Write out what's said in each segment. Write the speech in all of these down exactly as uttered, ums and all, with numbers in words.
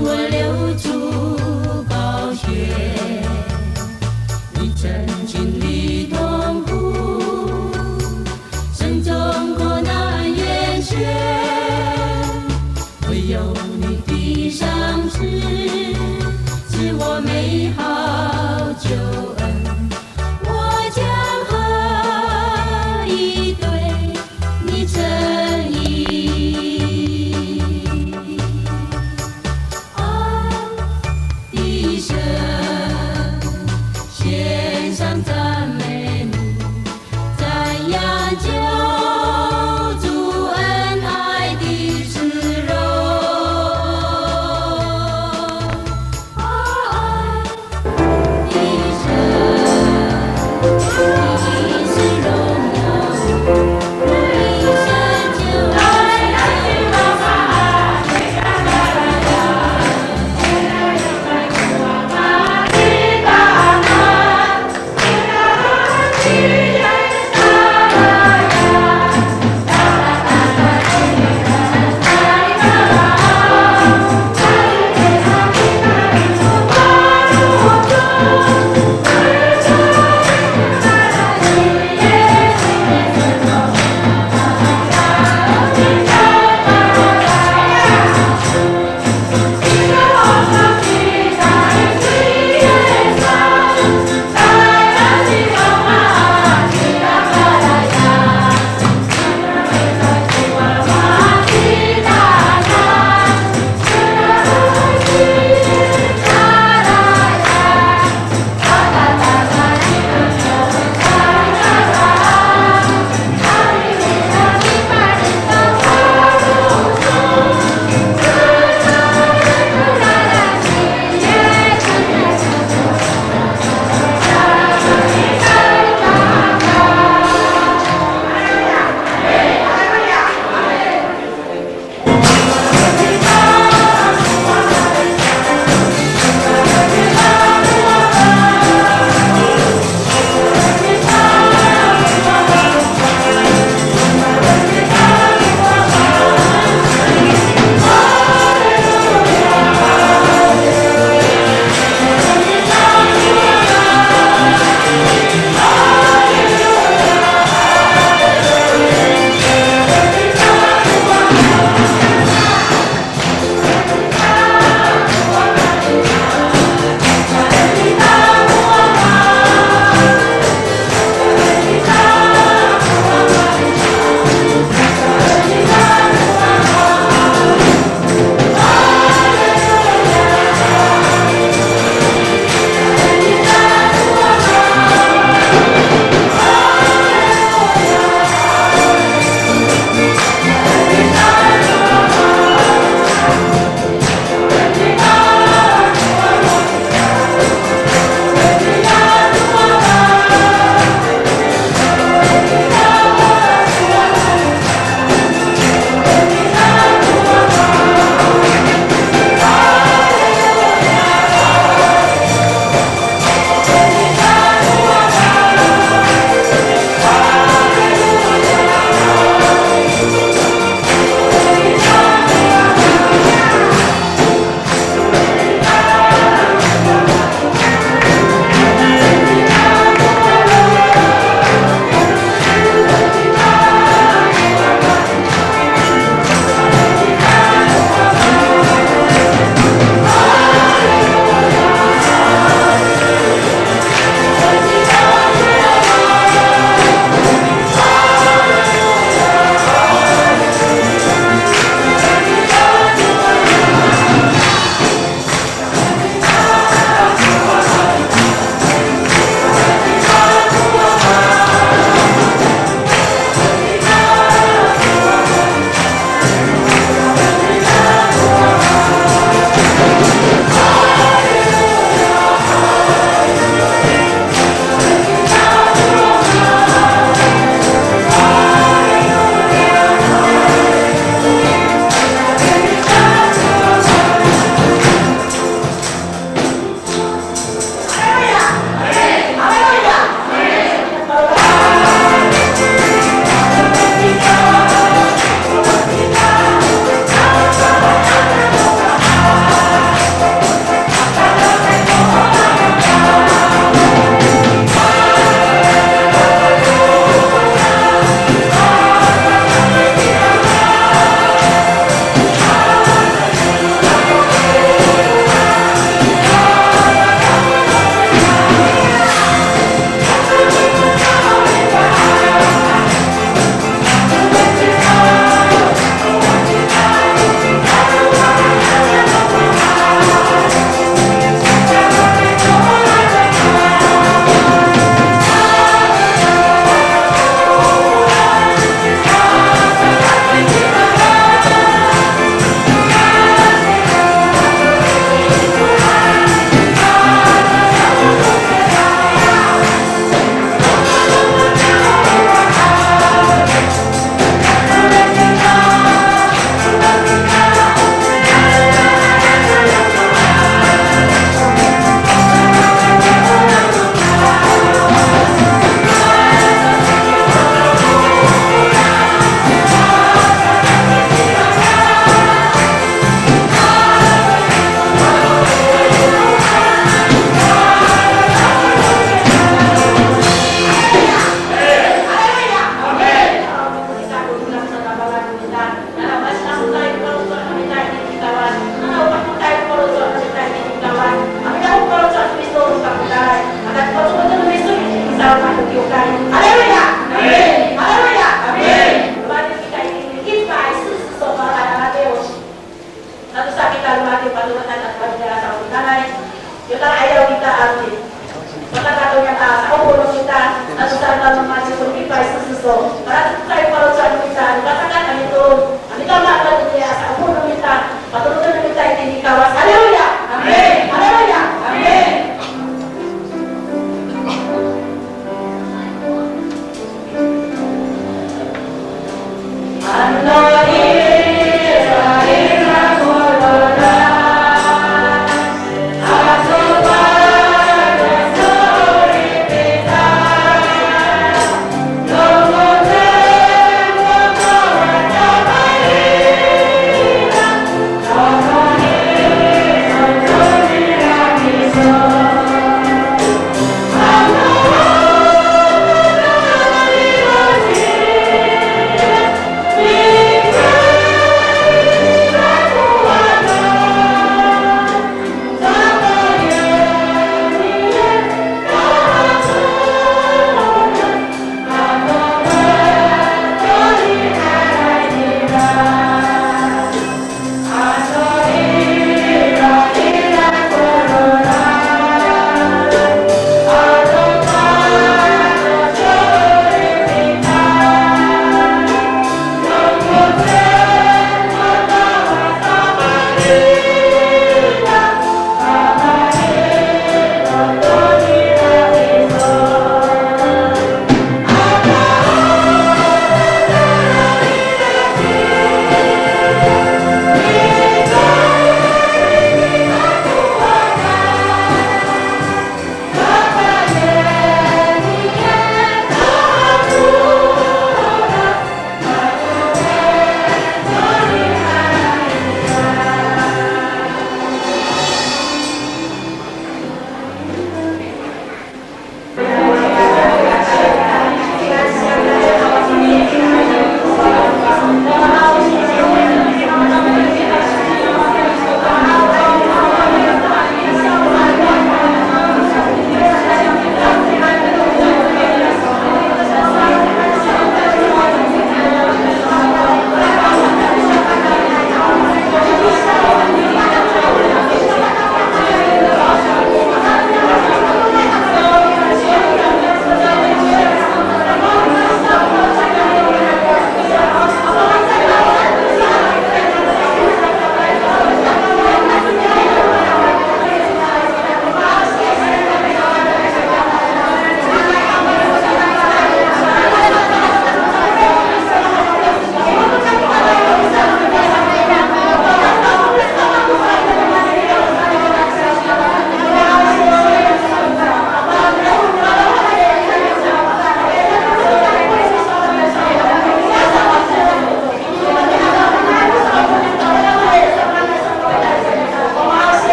我流出宝血，你曾经历痛苦，身中苦难源泉，唯有你的赏赐，赐我美好救恩。我将合一对你称义。哦， 的神，献上赞美你，赞扬救主恩爱的慈容。哦，哦，的神， Mati patorotan a tawal nira sa o nanay. Yo tala ayaw kita amin. Maka kato niya ta sa o no kita, ato sa ta mamaci ko lipay sa seso. Para sa tayo paro sa kita, pasakat kami to. Kami tama kato niya sa o no kita. Patorotan kita itini i Kawas. Haleluya. Amin. Haleluya. Amin.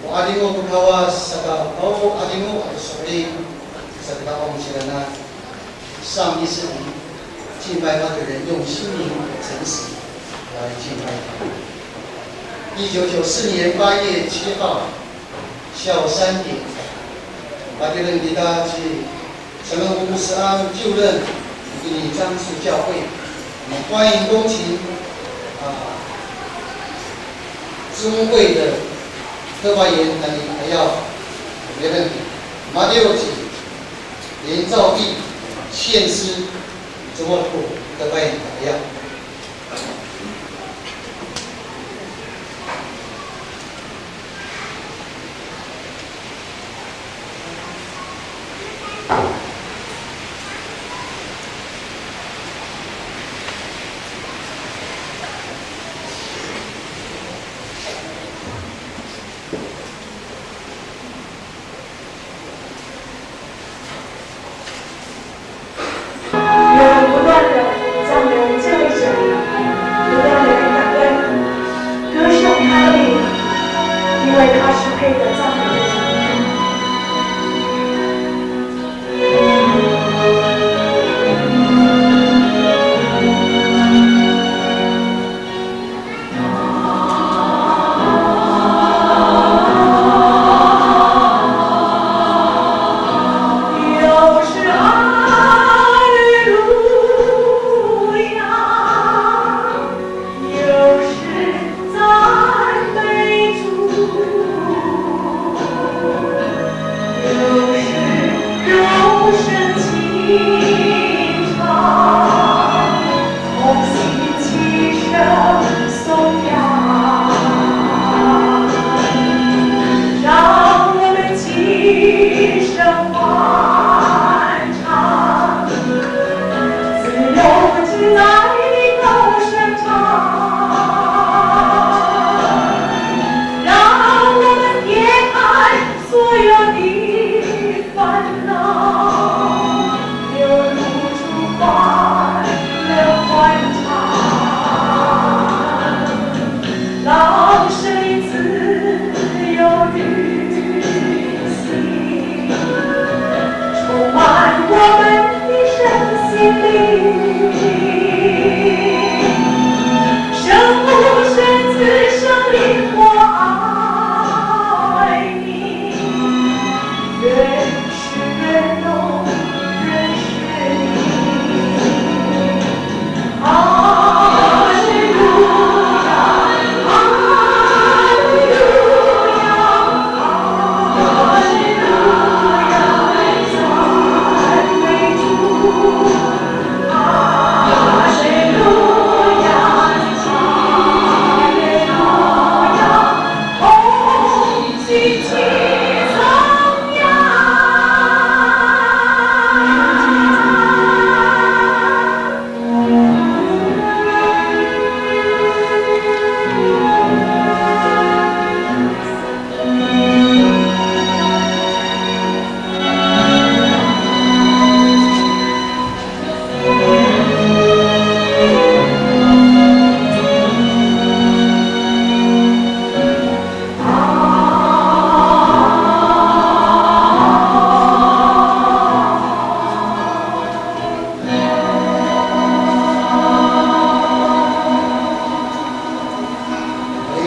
O 'adingo to Kawas, saka o 'adingo ato so'elin, saka Tapang Cimanda. 上一世纪，敬拜他的人用心灵诚实来敬拜他。一九九四年八月七号下午三点，马丁·路德·金长老牧师安就任于樟树教会。我们欢迎恭请啊，支分会的特派员，那里还要别人马六姐、林兆义、献诗、周末特派员还要。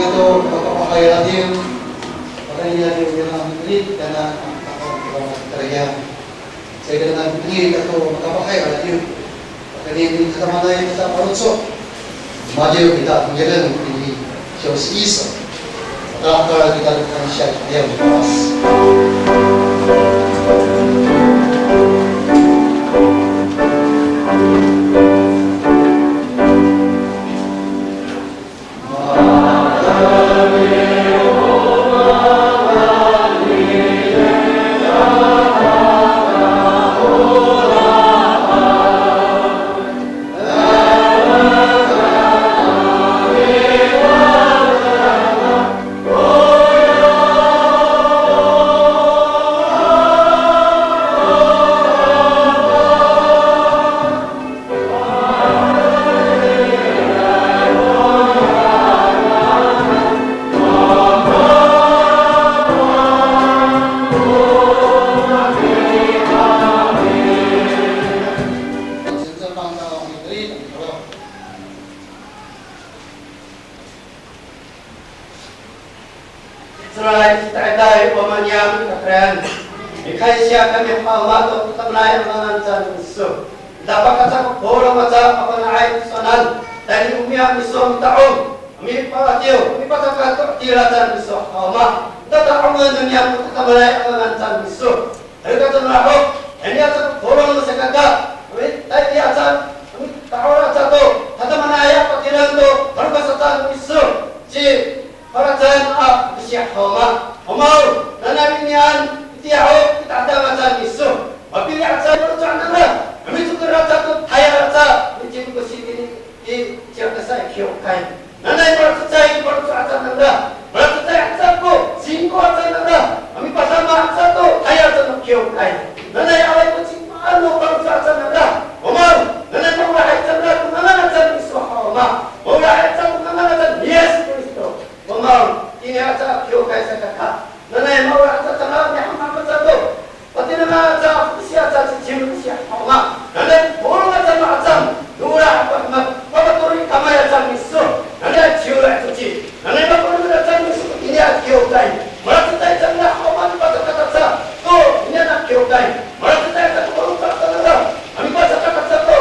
Kato makapahay a ladiw, pakayni a ladiw nira a mikerid, tana makapahay a ladiw. Sa ira a mikerid kato makapahay a ladiw, pakayni tadamaanay kita faloco'. Madiw kita, mangireng itini 就是一首。Takal kita to kansiya to Kawas. 先生放到你的一等，好不好？ Itiraay i citaitay o Wama niyam i kakarayan. Mikansiya kami haw Ama to tadamaanay a ngangan no miso. Ita pakaca ko polong aca a mafana'ay tisowanan, tayni o niyam miso mita'ong, mipalatiw, mipacakat to hatira aca no miso haw Ama. Ita ta'ongen no niyam to tadamaanay a ngangan no miso. Nika to nahok, iniya aca ko polong no sakaka, tayni aca, ta'ong aca to tadamaanay a patireng to palowad aca no miso. Ci Palacen a, kasiya haw Ama. Amaw, nanay inian, itiya ho i tadamaanay aca no miso. Mapili' aca i faloco' nangra, mamicokor aca to tayal aca, micim ko sitini i, i cilakasay kiwkay. Nanay malacecay i faloco' aca nangra, malacecay aca ko singko aca nangra, mamipadama aca to tayal aca no kiwkay. Nanay awaay ko cima no faloco' aca nangra. Amaw, nanay maolahay cangra to ngangan aca no miso haw Ama. Maolahay aca to ngangan aca ni Yis Kristo. Amaw, iniya aca kiwkay sakaka. Nanay maolah aca cangra, mihaenay aca to patinengan aca, kasiya aca, cicim kasiya haw Ama. Nanay polong aca no acam, no olah ato hemek, papatoro i kamay aca no miso. Nanay ciwlo aca ci. Nanay mapaherek aca no miso, iniya kiwkay. Malacecay cangra haw Ama, mipacakat aca to iniyan a kiwkay. Malacecay aca ko faloco' aca nangra, mipacakat aca to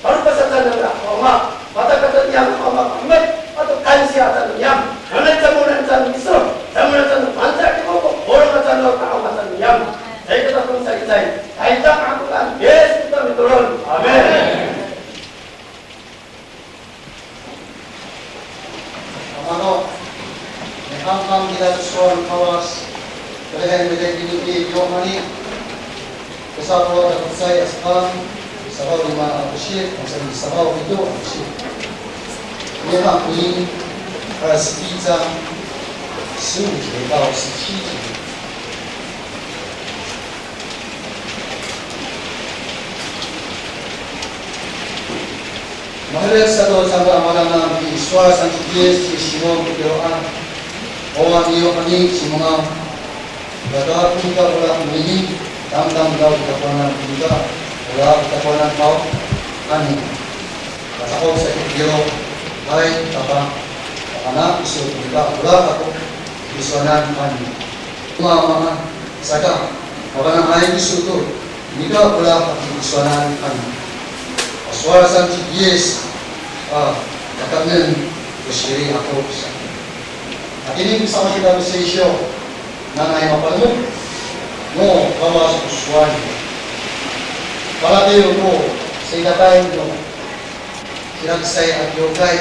palowad aca nangra haw Ama, patakatan niyam haw Ama, pahemek ato kansiya aca niyam. Nanay camolen aca no miso, camolen aca no Pangcah i, ko polong aca no ta'ong aca niyam. Caay kita to'emen sa i, caay, caay kita ma'akokan, Yis kita mitolon. Amin. Amano, mihaenay kita to sowal no Kawas, kalihay mita i Yohani, tosa polo' takowanan a sekang, safaw lima a tosir, asa safaw pito a tosir. 约翰福音二十一章十五节到十七节。 Maherek sato cangra a mafana' i, sowal saan ci Yis ci Simon Pitiroan, o wawa ni Yohani, Simongaw, ira ko nika olah anini, tamdamdaw i takowanan ko nika olah i takowanan haw? Ano, saca'of sa ci Pitiro, hay Tapang, mafana' kiso to nika olah ako i tisowanan, ano. Mama, saka, mafana'ay kiso to nika olah ako i tisowanan, ano. Sowal saan ci Yis, a, takaenen ko siri ako sa. Hatini ko sa'osi ta ko Seisyo, nanay mapalemed no Kawas ko sowal. Palatiw ko salikaka no cilakasay a kiwkay,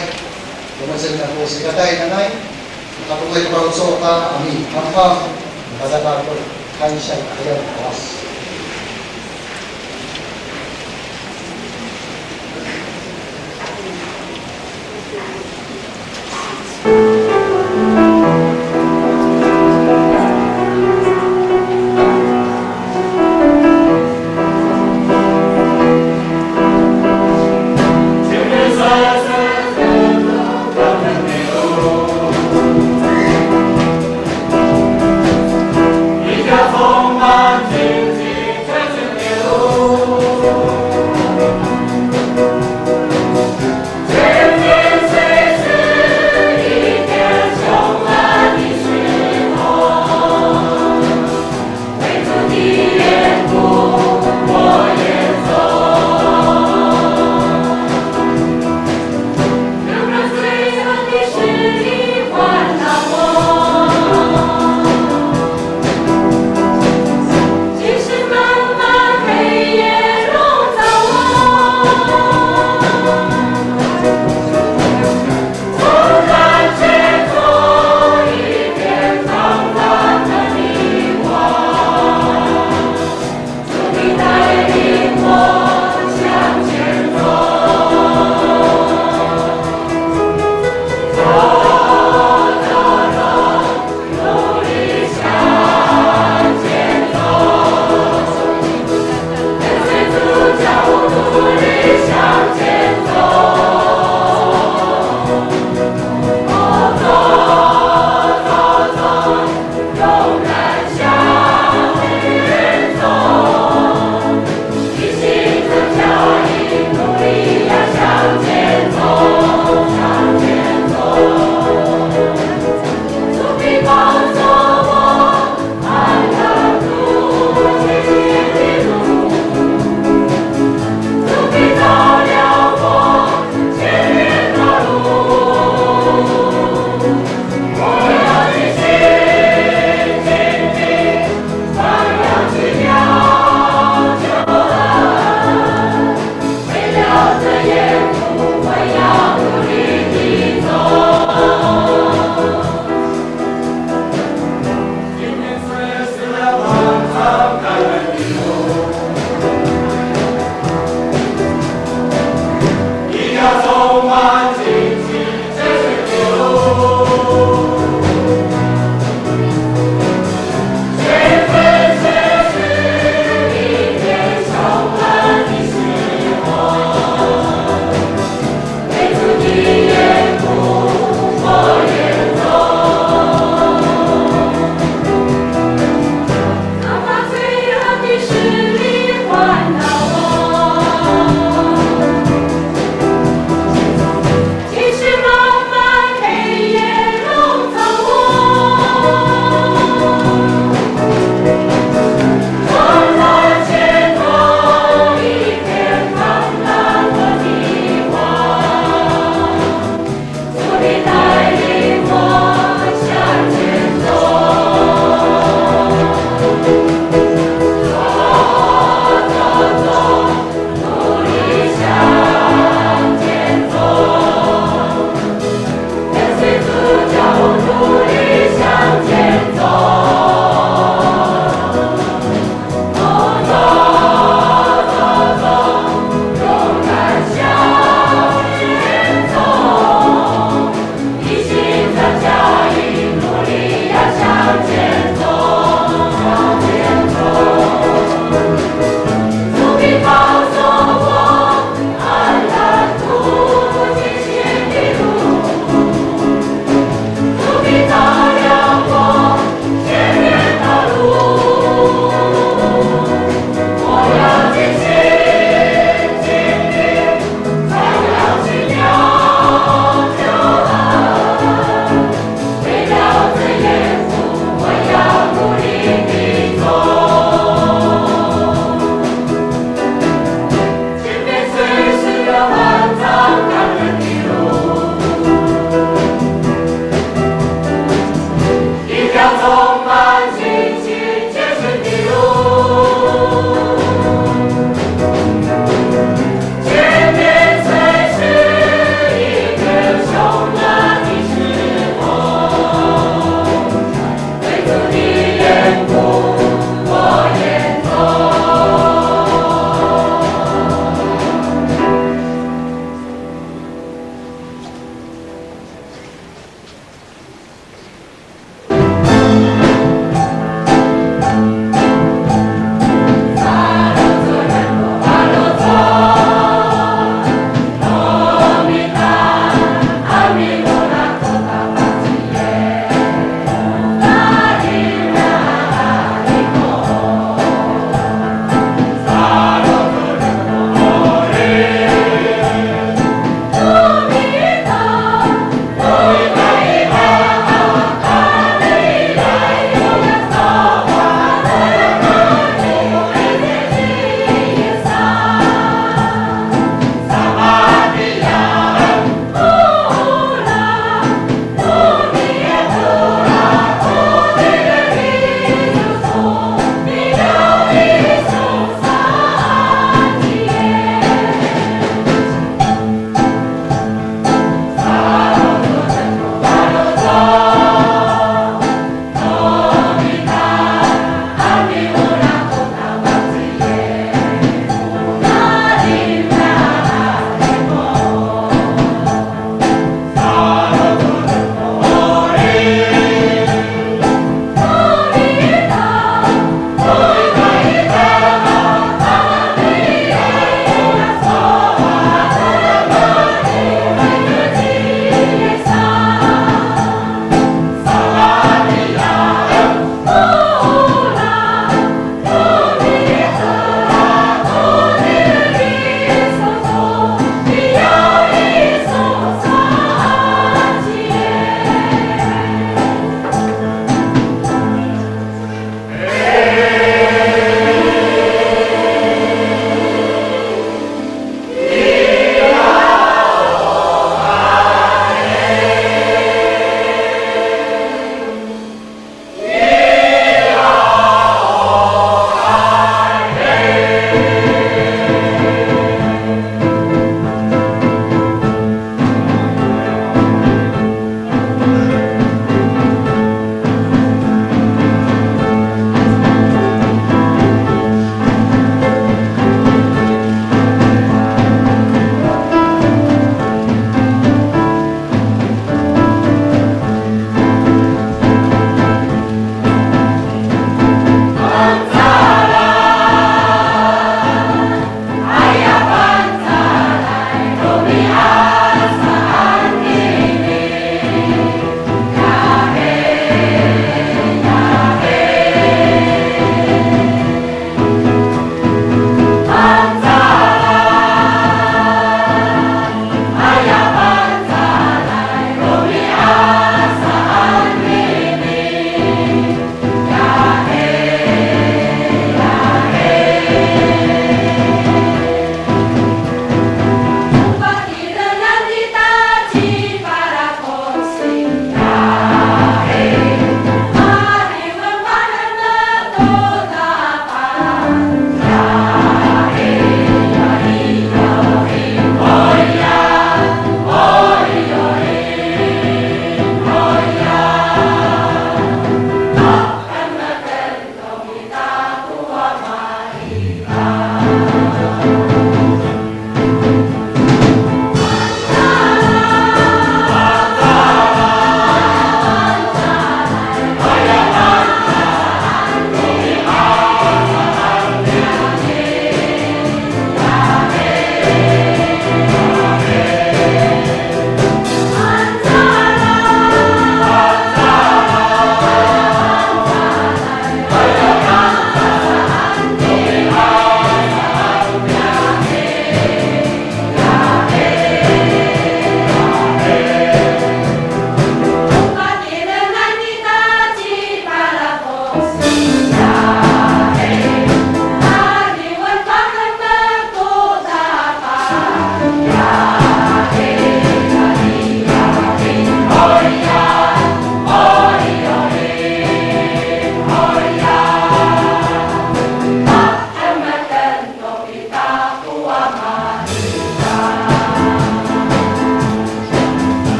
lomecen kako salikaka nanay, makatomay ko faloco' ta ami, hamham, makacakat to kansiya i ka'ayaw no Kawas.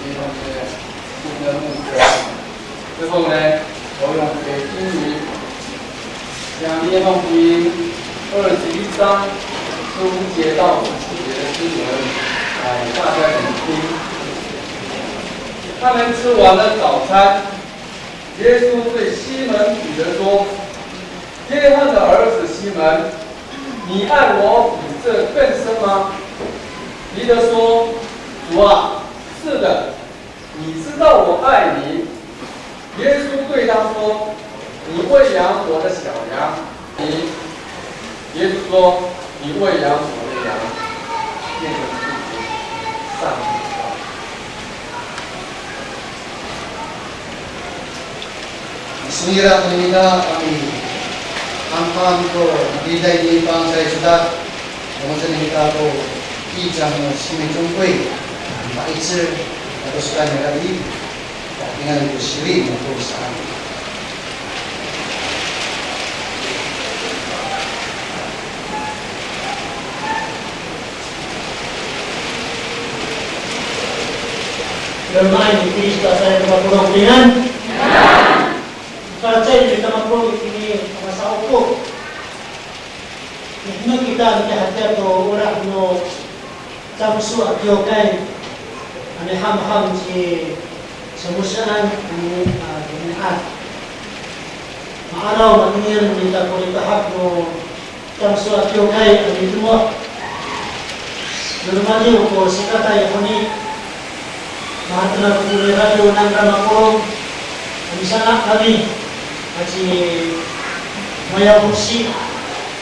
新的牧者。最后呢，我用北京语将约翰福音二十一章十五节到十七节的经文来大家一起听。他们吃完了早餐，耶稣对西门彼得说：“约翰的儿子西门，你爱我比这更深吗？”彼得说：“主啊，是的，你知道我爱你。”耶稣对他说：“你喂养我的小羊。”你，耶稣说：“你喂养我的羊。”愿神祝福上帝的话。 Songila' no mita a mihamham to matiraay i Pangcah a codad, o maan sa no mita ko 一章 no Simin Congkoy, pa'icel ato saan nira i, patingal ko siri no to saan. Ira i Kristo a salikaka mapolong, pingan. Kalacecay kita mapolong itini a masa'opo. Mihemek kita, mihatiya to olah no Cangso a kiwkay a mihamham ci Samosean a mi, a, romi'ad. Ma'araw, matengil kita ko lipahak no Cangso a kiwkay a mitomo'. Yo romadiw ko sakatay honi, maharateng ako ko radiw nangra mapolong, a misanga' kami, aci Mayaw Hosi,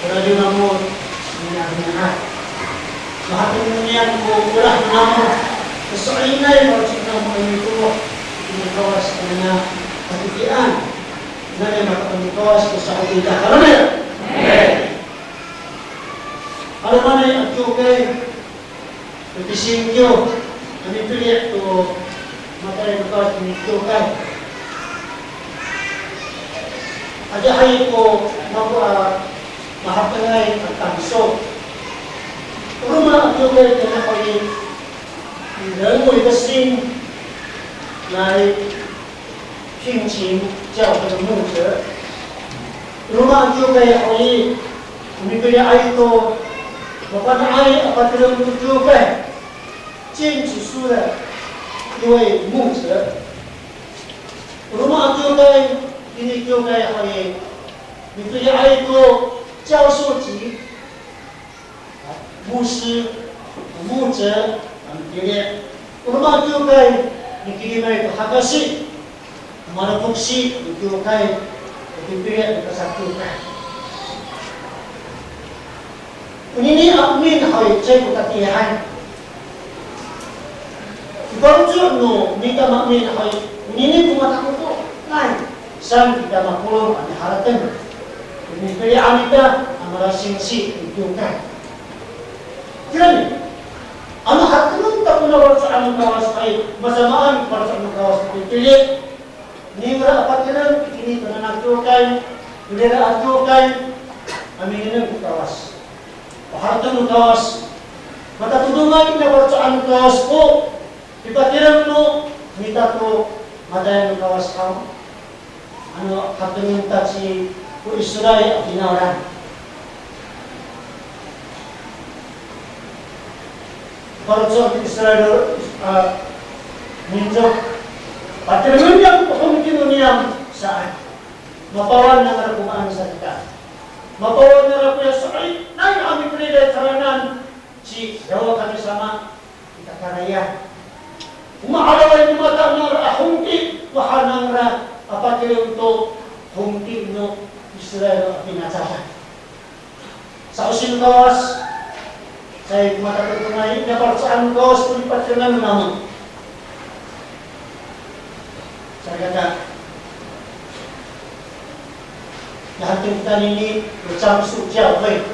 ko radiw namo, niyam, niyam. Maharateng niyam ko olah namo, ko so'elinay faloco' namo a mitomo', no Kawas a nana, a titian, nani mato'asay no Kawas ko sa'opo ita. Haleluya! Amin. Halomanay a kiwkay, to pisingkiw, a mipili' to matayal no Kawas a kiwkay. Adihay ko mako a maharatengay a tamdaw. O roma a kiwkay kina haw i, i 人为的心来 聘请教会的牧者。Roma a kiwkay haw i, o mipili'ay to mafana'ay a patireng to kiwkay, 建起书的一位牧者。Roma a kiwkay, itini kiwkay haw i, mipili'ay to 教书级 牧师, 牧者, a mipili'. O roma a kiwkay, mikilimay to hakasi, malofoksi to kiwkay, to pipili' to kasakiwkay. Onini a emin haw i caay ko tatiihay. Faloco' no mita maemin haw i, onini ko matakoto' nai, saan kita mapolong a miharateng. Mipili'ay kita a malasingsi to kiwkay. Kirami, ano haratengen ta kona faloco'an no Kawas haw i, masamaan ko faloco' no Kawas a pipili'. Ningra a patireng itini to nana kiwkay, nira a kiwkay, a minengneng to Kawas. Paharateng no Kawas. Matatodongay ko faloco'an no Kawas ko pipatireng no mita to matayal no Kawas haw. Ano hatengen ta ci ko Israil a finawlan. Faloco' to Israil a mintok, patirengen niyam ko hongti no niyam saan. Mapawan nangra ko maan sa kita. Mapawan nangra koya so'elinay a mikeriday taranan ci Yawa kami sama i kakarayan. O ma'araway no mata nangra a hongti, o hanangra a patireng to hongti no Israil a finacadan. Sa'osi no Kawas, caay ko matatodongay, ina faloco'an no Kawas ko nipatirengan namo. Salikaka, ya hatira kita nini, no Cangso kiwkay.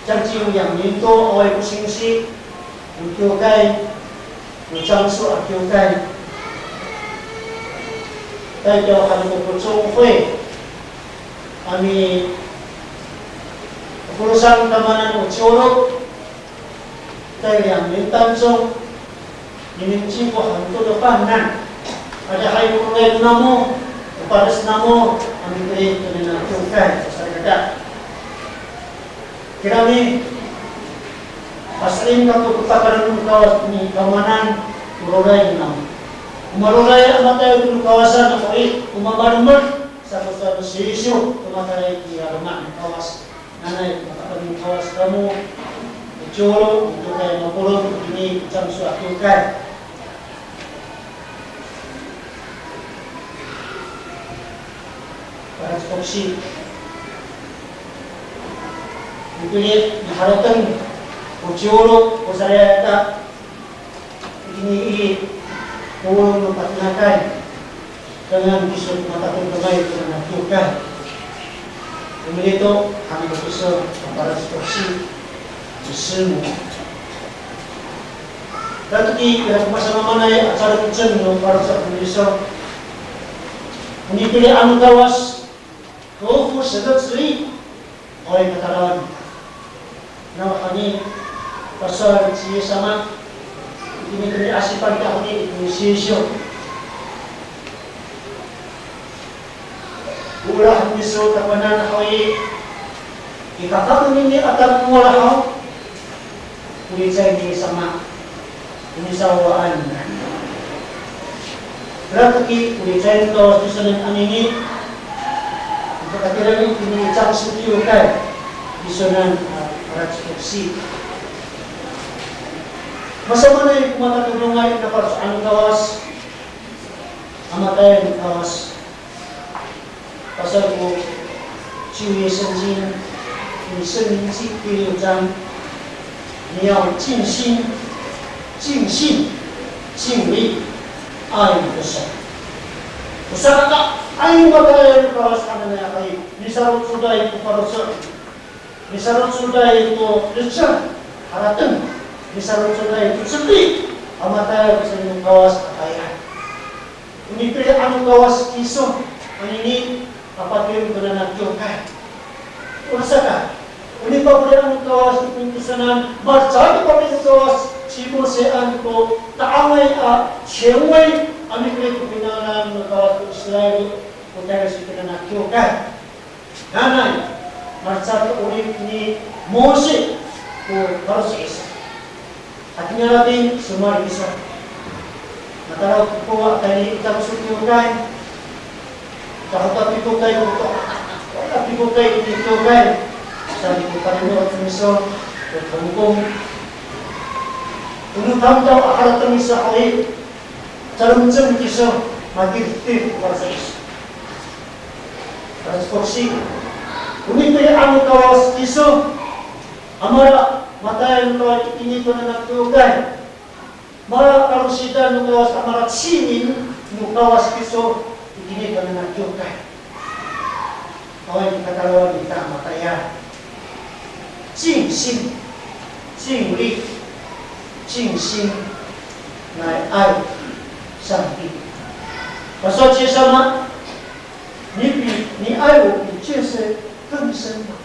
将近两年多 awaay ko singsi, o kiwkay, no Cangso a kiwkay. 代表 han ko 中会, a mi, o faloco' tamanan o Ciwlo, 在两年当中, Nini Cingko han to to pahenan. Adihay ko rengay namo, ko pades namo, a mikerid tonini a kiwkay, salikaka. Kirami, paselin kako ko takaranan no Kawas i kamoanan, ko roray namo. O maroray a matayal to no Kawasan ako i, o mamalemed, sa ko sowal no Sisyo, ko matayal i laloma' no Kawas. Nanay, matapang no Kawas kamo, o ciwlo, o kiwkay mapolong, itini i Cangso a kiwkay. Para ci Foksi. Itini i harateng, o ciwlo, o sarayata, itini i polong no patinakay. Dengan kiso matatodongay to nana kiwkay. Omilito, han to kiso, para ci Foksi, ci Simo. Tatoki, ira ko masamaamaanay a calemcem no faloco' no miso. O nitilian no Kawas, 合乎神的旨意, awaay katalawan. Nawhani, pasowal ci Yis sama, itini toni a sipantah ni itini Sisyo. O olah no miso takowanan haw i, ikaka tonini a tamowal haw, o licay ni Yis sama, o nisawawaan. Ira toki, o licay no Kawas tisowanan anini, o pakatireng itini i Cangso kiwkay, tisowanan, a, para ci Foksi. Masamaanay ko matatodongay a faloco'an no Kawas, a matayal no Kawas. Pasowal ko 旧约圣经, 申命记第六章, 你要尽心、尽性、尽力爱你的神。O sakakaay matayal no Kawas hananay a, ay, misarocoday ko faloco', misarocoday to lecad, harateng, misarocoday to cedi, a matayal ko saan no Kawas a tayal. O nitilian no Kawas kiso, anini a patireng to nana kiwkay. Orasaka, o nipafelian no Kawas i tisowanan, malecad to pafeli no Kawas, cimosean to ta'angay a 权威, a mikerid to finawlan no Kawas to Israil, ko tayal saan to nana kiwkay. Nanay, malecad to 'orip ni Mose ko faloco' iso. Hatini a lafin, somowal kiso. Matalaw ko a tayni i Cangso kiwkay. Caho to pikokay ko to, caho to pikokay ko kiwkay. Saan ko palimo'ot no miso ko tongkong. O no tamdaw a harateng iso haw i, calemcem kiso, matirtir ko faloco' iso. Para ci Foksi, o nitilian no Kawas kiso, a mala matayal no Kawas itini to nana kiwkay. Mala kalosidan no Kawas a mala cinin no Kawas kiso itini to nana kiwkay. Awaay katalawan ita a matayal. 尽心、尽力、尽心来爱上帝。Pasowal ci Yis sama, 你比，你爱我比这些更深吗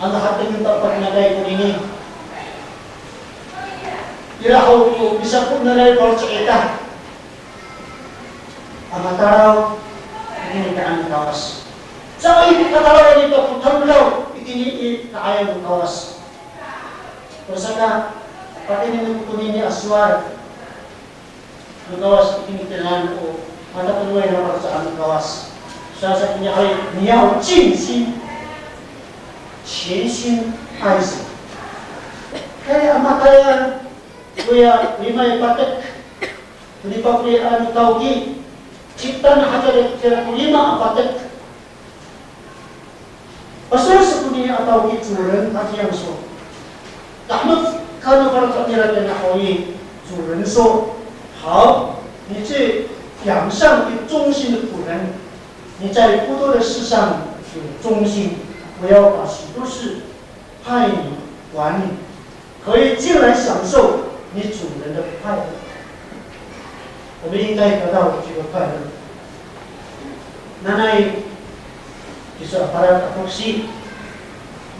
？Ano harateng to patinakay konini. Ira ho ko misako' nanay faloco' ita a matalaw itini i ka'ayaw no Kawas. Caay ko katalawan ita ko tamdaw itini i ka'ayaw no Kawas. Orasaka, pakayni to konini a sowal no Kawas itini i titaanan o matatodongay a faloco' no Kawas. Sowal sa itini haw i, 你要尽心、全心爱神。Kay a matayal, koya lima i patek, to nipafelian no tawki, citana haca kira ko lima a patek. Pasowal sa konini a tawki 主人 a kiyangso. Tahemek kano faloco' nira kina haw i, 主人说，好，你这良善又忠心的仆人，你在不多的事上有忠心，我要把许多事派你管理。 可以进来享受你主人的快乐。我们应该得到这个快乐。Nanay, kiso a palal a foksi,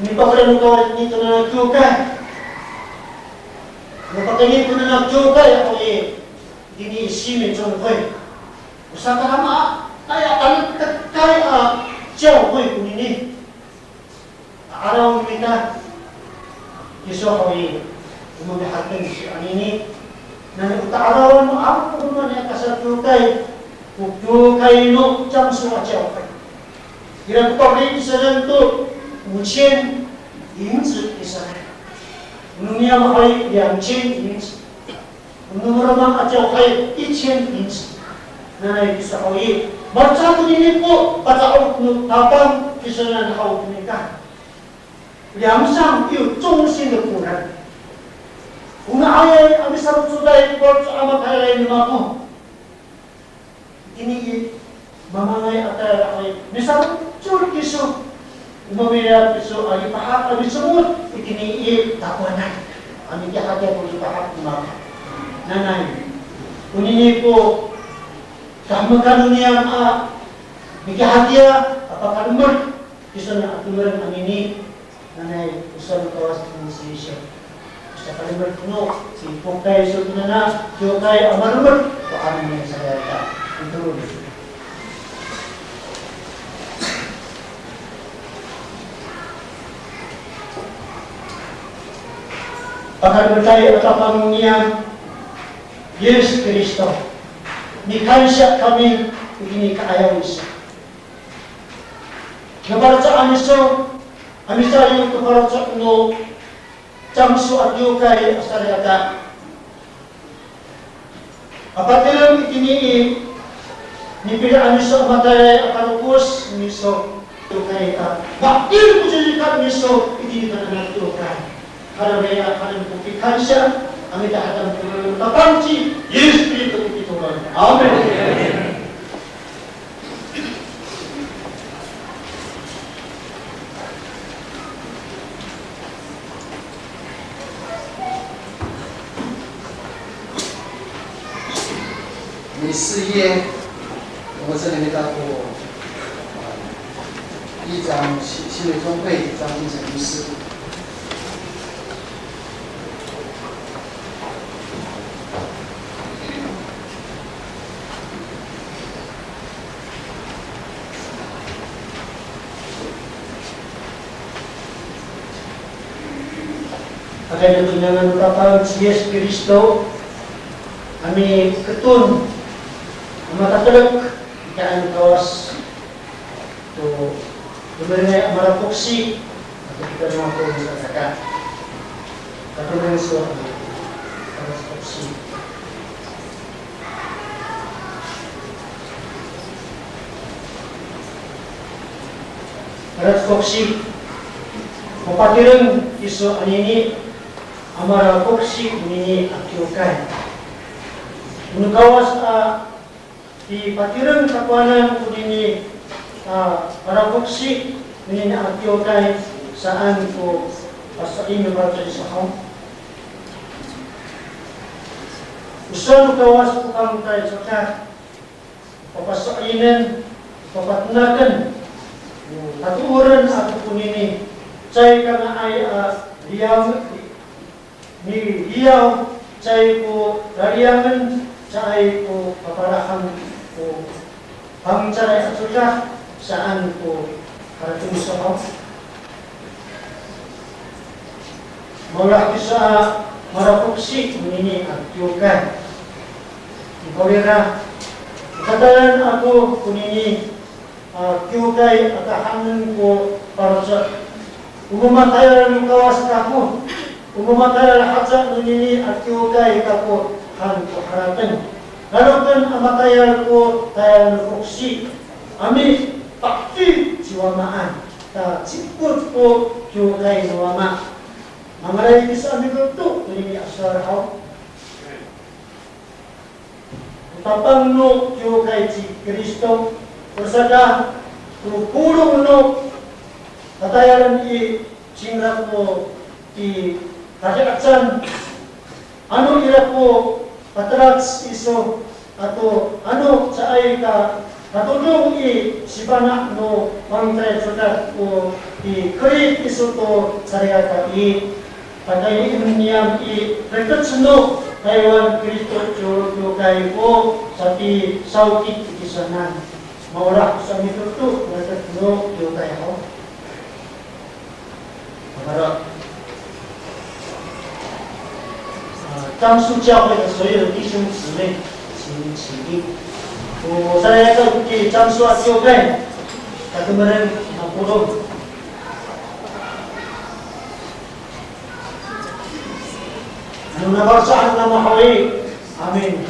nipafelian no Kawas itini to nana kiwkay. Mapakayni ko nana kiwkay haw i, itini i 新民中会. O sakahamaanay a tanektekay a 教会 konini. Ta'araw no mita kiso haw i, o mamiharateng kiso anini. Nanay o ta'arawan no mako no maan a kasakiwkay ko kiwkay no 樟树 a 教会. Ira ko pafeli kisanan to, 五千银子 kisanan. O no niyam haw i 两千银子. O no roma a 教会 一千银子. Nanay kiso haw i, malecad konini ko pata'ok no Tapang kisanan haw to nika. 梁上有忠心的仆人. O nga'ayay a misalocoday ko faloco' a matayalay no mako. Itini i mamangay a tayal haw i, misalocod kiso. O mamiliyas kiso a lipahak a micomod itini i takowanan. A mikihatiya ko lipahak no mako. Nanay, onini ko kahemekan no niyam a mikihatiya a pakalemed kiso na a tomireng anini. Nanay, o sowal no Kawas to no sisyo. O sakalemed no, sipoktay iso to nana kiwkay a malemed to amin sa ita. Ito. Pakalemeday a Tapang niyam, Yis Kristo. Mikansiya kami itini i ka'ayaw iso. Napalecad iso a misaliw to faloco' no 樟树 a kiwkay a salikaka. A patireng itini i nipilian iso a matayalay a kalokos iso kiwkay a, matir ko cecay iso itini i tangasa kiwkay. Harawi a hanen ko pikansiya, a mita hadan ko Tapang ci Yis Kristo ko pitolon. Amin. Ni 四页，我们这里面到过，呃，一张新，新美中会一张精神仪式。 Pakayni to ngangan no Tapang ci Yis Kristo a miketon a mataterek i ka'ayaw no Kawas to tomirengay a marafoksi ato kita no mako no salikaka. Katomireng iso a marafoksi. Marafoksi, o patireng iso anini a marafoksi nini a kiwkay. O no Kawas a pipatireng takowanan konini a marafoksi nini a kiwkay saan ko paso'elin no faloco' iso haw. O sowal no Kawas ko fangcalay codad, papaso'elinen, papatenaken, patooren ato konini, caay kanga'ay a liyang, miliyaw, caay ko laliyangen, caay ko papalahang ko fangcalay a codad, saan ko harateng iso haw. Maolah kiso a marafoksi konini a kiwkay. Nikawrira, o tatayalan ako konini a kiwkay a kahanen ko faloco'. O mamatayal no Kawas kako, o mamatayal haca nonini a kiwkay kako han ko harateng. Laloken a matayal ko tayal no foksi a mipa'edoy ci Wamaan, ta ci'epod ko kiwkay no Wama. Mangalay kiso a migoto tonini a sowal haw. O Tapang no kiwkay ci Kristo, o saka, o polong no tatayalen i, cingra ko i tati'ecan, ano ira ko patelac iso, ato ano caay ka tatodong i sifana' no fangcalay codad ko i kerid iso to salikaka i, Pakayni niyam i rikec no Taywan Kristo Ciwlo Kiwkay ko sapisawkit i tisowanan. Maolah sa mitoto rikec no kiwkay haw. 好的。呃，樟树教会的所有的弟兄姊妹，请起立。O salikaka i 樟树 a kiwkay, katemelan mapolong. Ano nafaloco'an namo haw i, amin.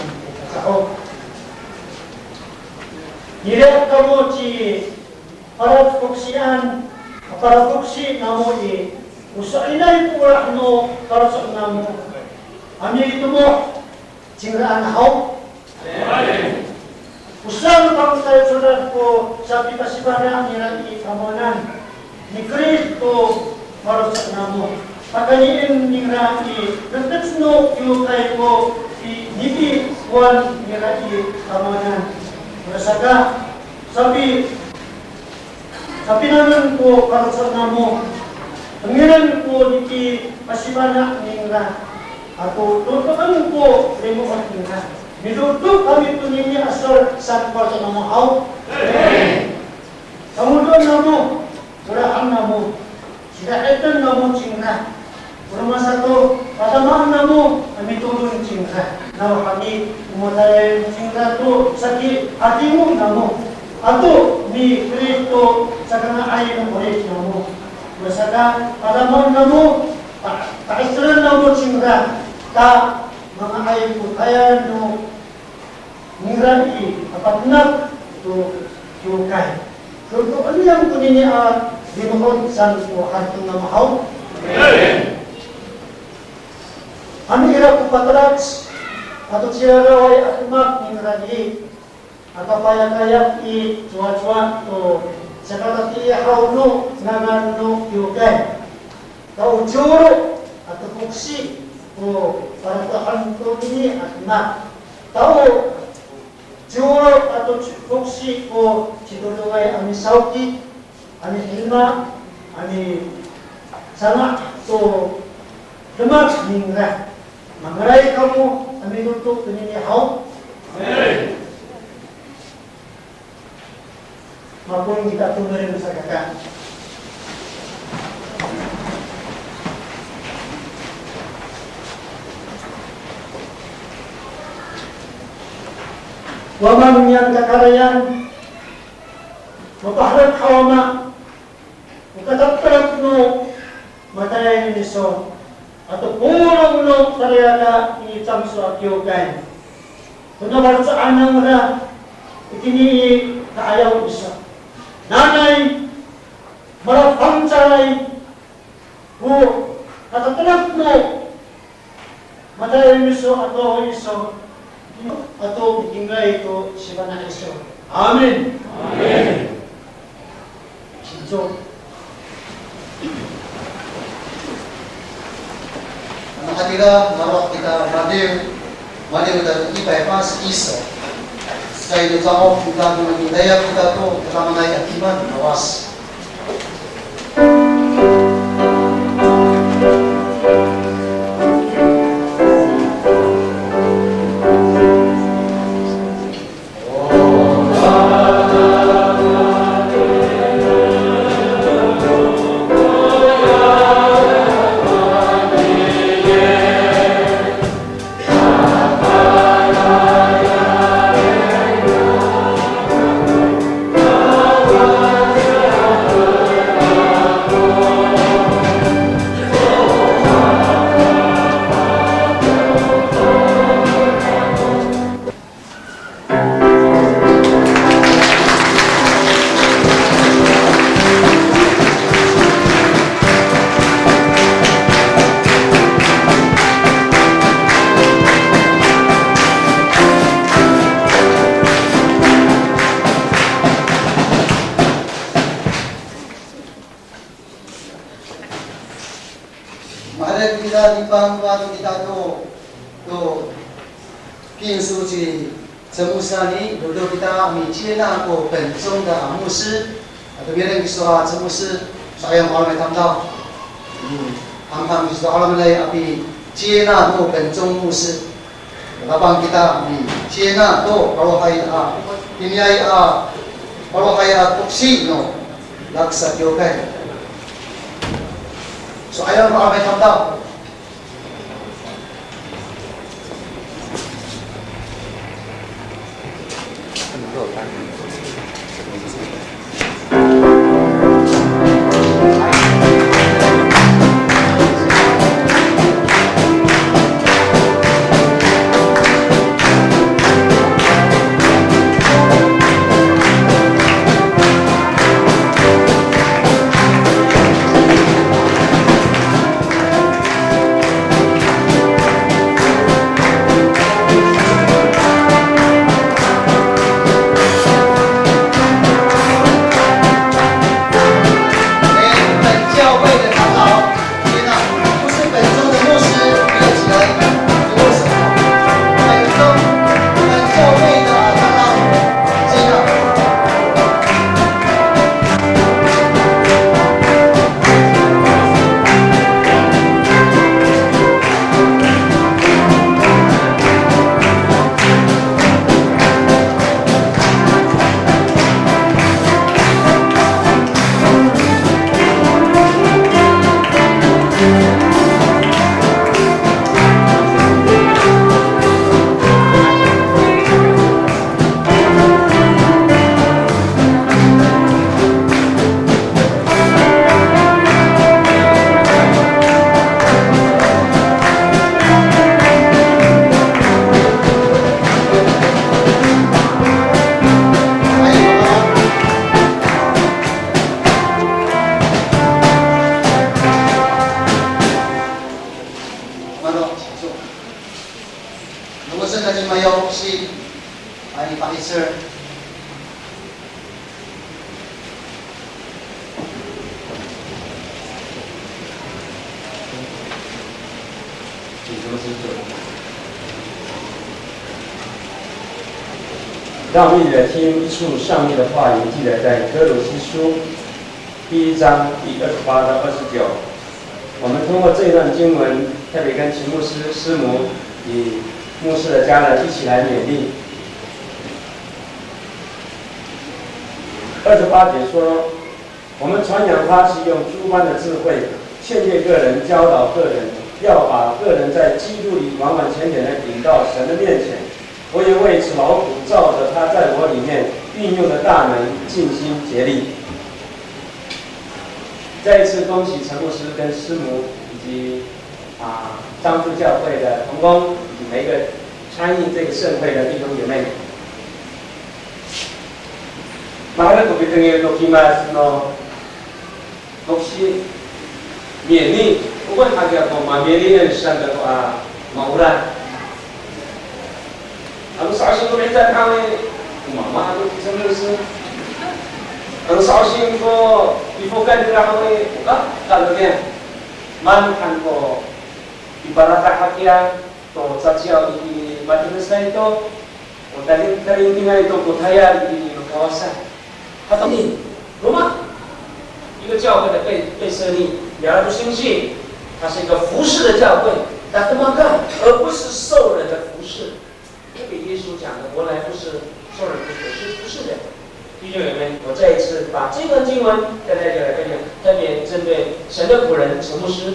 Niliyas kamo ci Parafoksian, parafoksi namo i, o so'elinay ko olah no faloco' namo a militemoh cingraan haw. O sowal no Fangcalay Codad ko sapipasifana' nira i tamowanan ni Kristo faloco' namo. Pakaynien nira i rikec no kiwkay ko pi-, nipi'epoan nira i tamowanan. Orasaka, sapi-, sapinangen ko faloco' namo, tengilen ko nipipasifana' ningra, ato totoen ko limo'ot ningra. Mitoto kami tonini a sowal saan ko faloco' namo haw. Amin. Sangodoen namo, olahan namo, sida'iten namo cingra. O roma sato, padamaen namo a mitolon cingra. Nawhani, o matayal cingra to saki hatimo namo. Ato ni Kristo sakanga'ay no 'orip namo. Orasaka, padamaen namo, pa-, pa'icelen namo cingra. Ta manga'ay ko tayal no Nira i, a patenak to kiwkay. Koko niyam tonini a limo'ot saan ko harateng namo haw. Ano ira ko patelac ato ciraraway a demak ningra i, a kapayakayak i cowacowa to sakatatiihaw no ngangan no kiwkay. Ta o ciwlo ato foksi ko paratohan tonini a demak. Ta o ciwlo ato foksi ko citodongay a misawkit, a mihilima, a misanga' to demak ningra. Mangalay kamo a mitoto tonini haw. Amin. Mapolong kita tomelim sakaka. Wama niyam kakarayan, mapaherek haw Wama, o katatelek no matayal iso ato polong no salikaka i Cangso a kiwkay. Kona faloco'an nangra itini i ka'ayaw iso. Nanay malafangcalay ko katatelek no matayal iso ato iso, ato mitingay to sifana' iso. Amin. Amin. Sinco. Ano hatira, maro' kita madiw, madiw kita to ipay pas iso. Sa ino ca'of kita to, mitayal kita to, tadamaanay a kiman, kawas. Maherek kita, lipang to kita to, to 平素ci 陈牧师 ni, dodo kita a micila ko 本宗的 a 牧师, ato miling kiso a 陈牧师, sa'ayam ko tamdaw. Hmm. Hamham kiso to 'alomanay a pi接纳 to 本宗牧师. Tapang kita pi接纳 to falohay a, iniay a falohay a toksi no Laksa kiwkay. So, ayaw no 'alamay tamdaw. Maro, so. Nongosen na ci Mayo si, ay, pa'icel. 让我们一起来听一处上帝的话语，记载在歌罗西书第一章第二十八到二十九。我们通过这一段经文，特别跟秦牧师、师母以及牧师的家人一起来勉励。二十八节说，我们传扬他是用诸般的智慧劝诫个人、教导个人，要把个人在基督里完完全全的引到神的面前。我也为此劳苦，照着他在我里面运用的大能尽心竭力。再一次恭喜陈牧师跟师母以及，啊，樟树教会的同工，以及每一个参与这个盛会的弟兄姐妹。Maherek ko pitengil no kimas no toksi, mieni, o koya hakiya ko mamilinen saan kako a maolah. Ano sa'osien ko mita haw i, o mama ako kisamilisen. Ano sa'osien ko pifokayan nira haw i, o ka, ka, maan han ko piparata hakiya to caciyaw i, i matinasay to, o taling, talintingay to ko tayal i, i Kawas. Hato ni, roma, 一个教会的被，被设立，也要不信息，它是一个服侍的教会，它这么干，而不是受人的服侍。特别耶稣讲的，我来不是受人服侍，是服侍的。弟兄姐妹，我再一次把这段经文跟大家来分享，特别针对神的仆人陈牧师，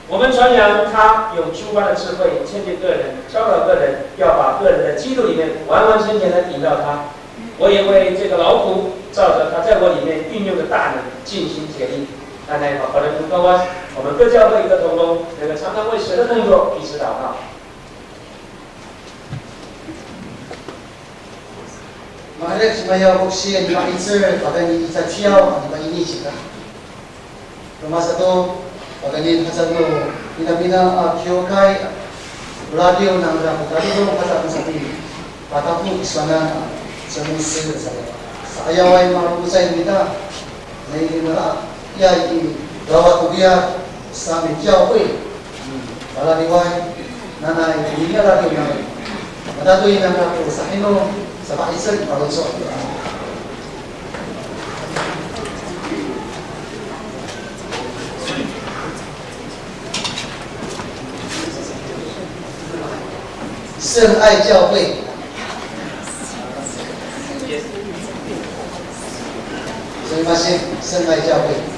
我们传扬他用诸般的智慧劝诫个人、教导个人，要把个人在基督里面完完全全的引到他。我也为这个劳苦，照着他在我里面运用的大能，尽心竭力。那来，我们各教会一个同工，能够常常为神的工作彼此祷告。 Maherek ci Mayo ko saan, pa'icel, pakayni i caciyaw, ano pakayni i cika. Roma sato, pakayni haca no minamina a kiwkay, o radiw nangra ko tadidong haca no sati, patapok i sowanan a cemoser sa, sa'ayaway malokosay mita, nai nira, iya i, gawa to kiya, sami kiya, oy. Palaliway, nanay, iniya laki nanay. Matatoy nangra ko sahino, sapa'icel i paloco'. 圣爱教会。すみません、圣爱教会。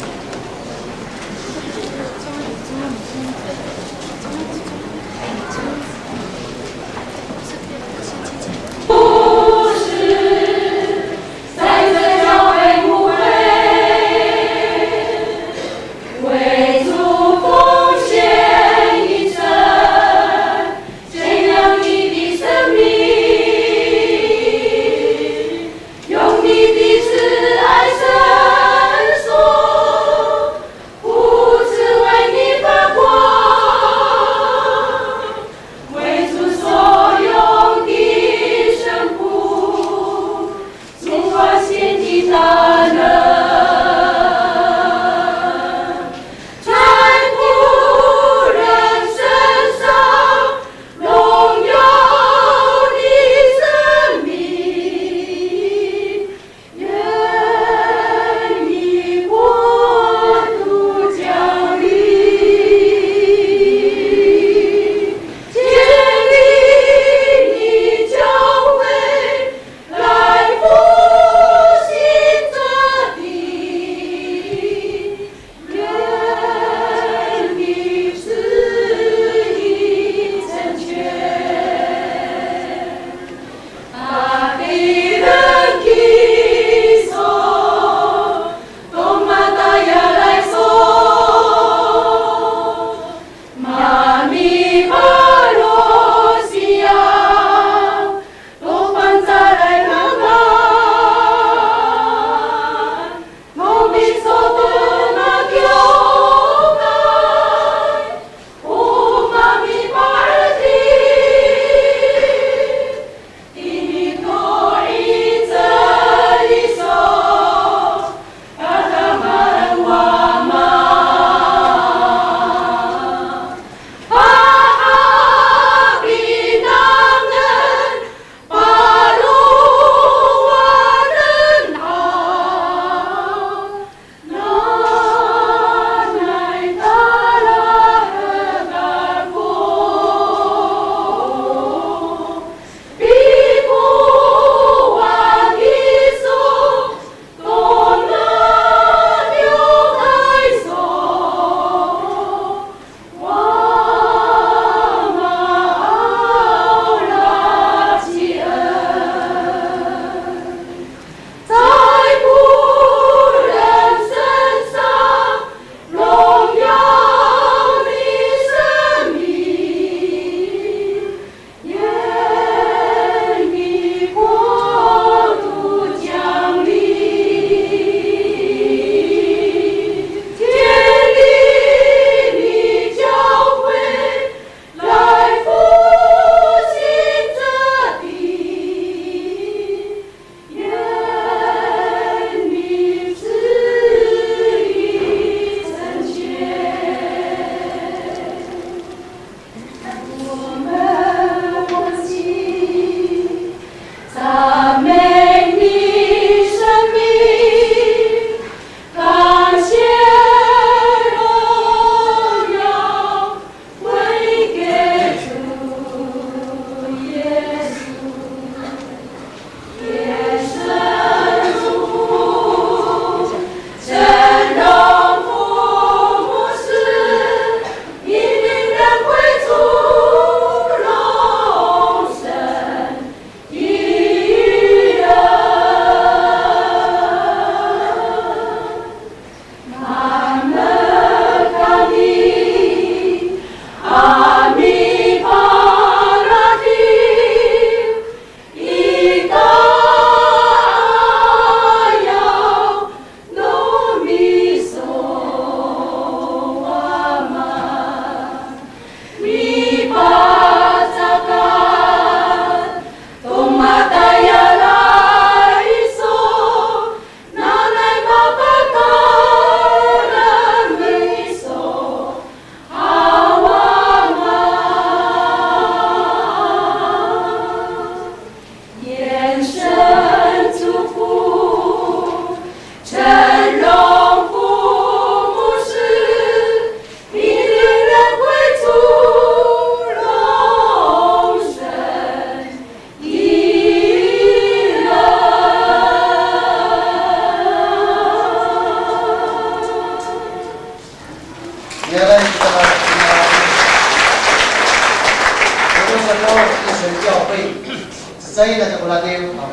Cecay aca ko ladiw, a,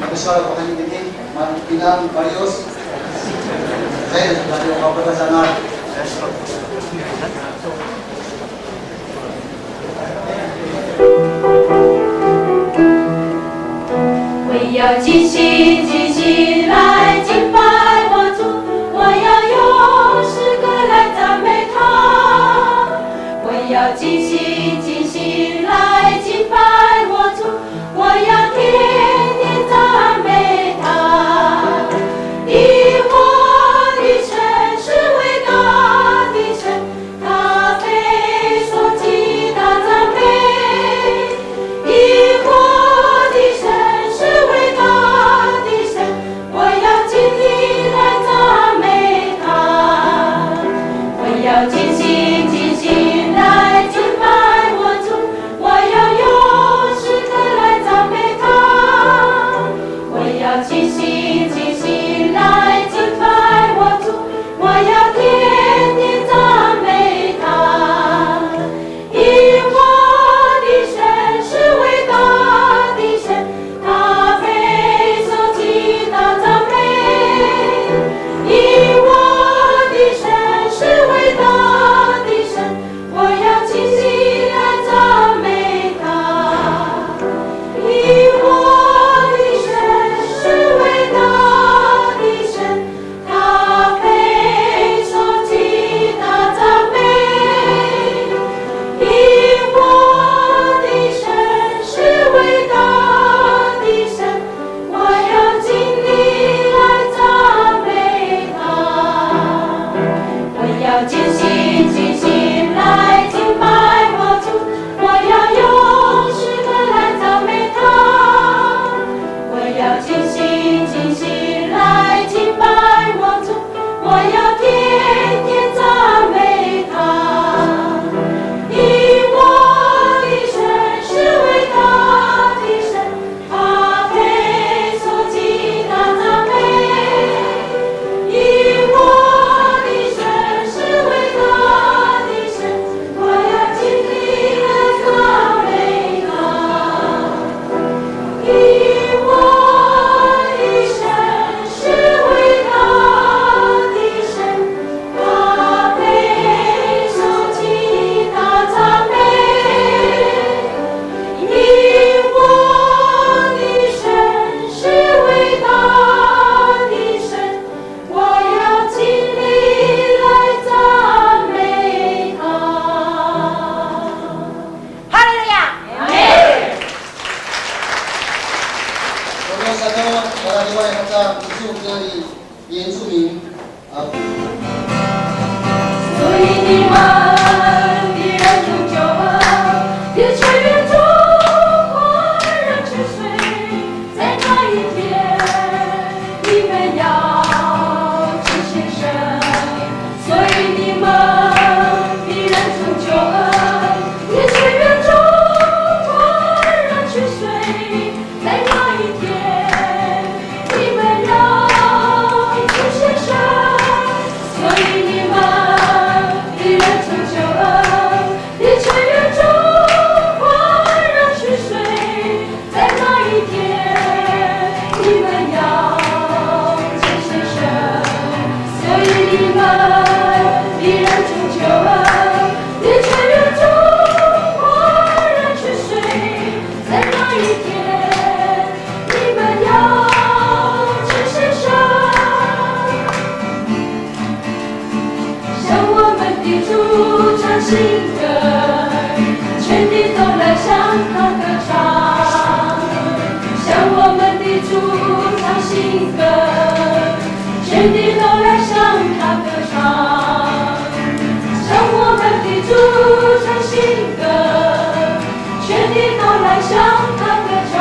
mapisiwala ko kami kini, ma-, inang, maliyos. Cecay aca ko ladiw, a, papasangan. 我要尽心尽心来敬拜我主，我要用诗歌来赞美他。我要尽心尽心来敬拜我主，我要天天赞美他。因我的神是伟大的神， 他配受极大赞美。因我的神是伟大的神，我要尽力来赞美他。我要尽心尽心来敬拜我主，我要用诗歌来赞美他。我要尽心尽心来敬拜我主， 我要天天赞美他。因我的神是伟大的神，他配受极大赞美。因我的神是伟大的神，我要尽心来赞美他。因我的神是伟大的神， 他配受极大赞美。因我的神是伟大的神，我要尽力来赞美他。我要尽心尽心来敬拜我主，我要用诗歌来赞美他。 我要尽心尽心来敬拜我主，我要天天赞美他。因我的神是伟大的神，他配受极大赞美。因我的神是伟大的神，我要尽力来赞美他。 因我的神是伟大的神，他配受极大赞美。因我的神是伟大的神，我要尽力来赞美他。 哈利路亚！阿们。Sato, malaliway haca, 原住民，啊。所以你们的人成就恩，也全然充满了泉水。 在那一天，你们要称谢神，所以你们必然成就恩，也全然充满了泉水。在那一天，你们要称谢神，所以你们必然成就恩，也全然充满了泉水。 在那一天，你们要称谢神，所以你们必然成就恩，也全然充满了泉水。在那一天，你们要称谢神。 向我们的主唱新歌，全地都来向他歌唱。向我们的主唱新歌，全地都来向他歌唱。向我们的主唱新歌， 全地都来向他歌唱，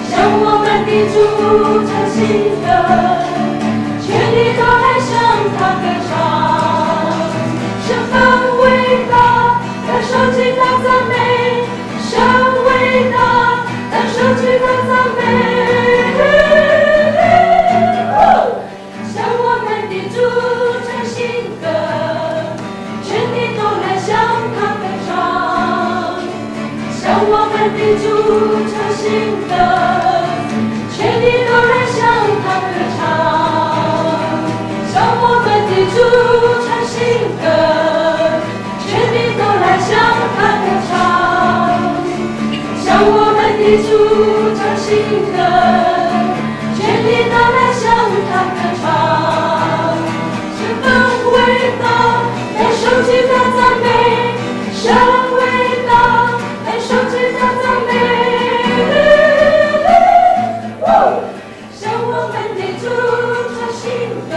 向我们的主唱新歌，全地都来向他歌唱。神很伟大，当受尽了赞美，神伟大，当受尽了赞美。 向我们的主唱新歌，全地都来向他歌唱。向我们的主唱新歌，全地都来向他歌唱。向我们的主唱新歌，全地都来向他歌唱。向我们的主唱新歌，全地都来向他歌唱。神本伟大，来手举高赞美，神伟大。 来手举高赞美。向我们的主唱新歌，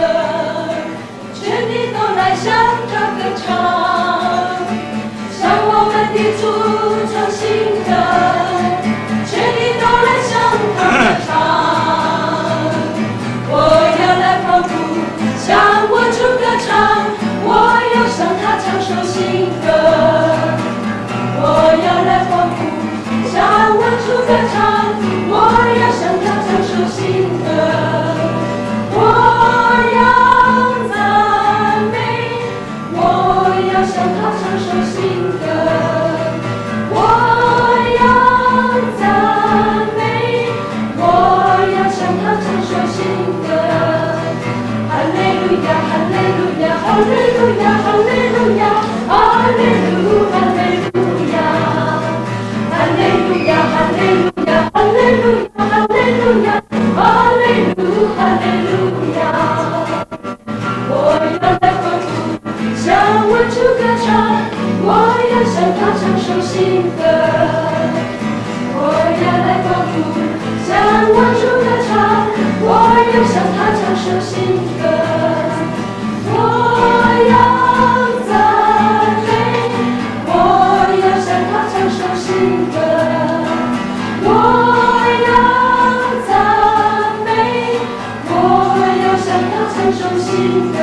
全地都来向他歌唱。向我们的主唱新歌，全地都来向他歌唱。我要来欢呼，向我主歌唱，我要向他唱首新歌。 我要来欢呼，向我主歌唱，我要向他唱首新歌。我要赞美，我要向他唱首新歌。我要赞美，我要向他唱首新歌。哈利路亚，哈利路亚，哈利路亚，哈利路亚，哈利路，哈利路亚。 哈利路亚，哈利路亚，哈利路亚，哈利路亚，哈利路，哈利路亚。我要来欢呼，向我主歌唱，我要向他唱首新歌。我要来欢呼，向我主歌唱，我要向他唱首新歌。 我要赞美，我要向他唱首新歌。我要赞美，我要向他唱首新歌。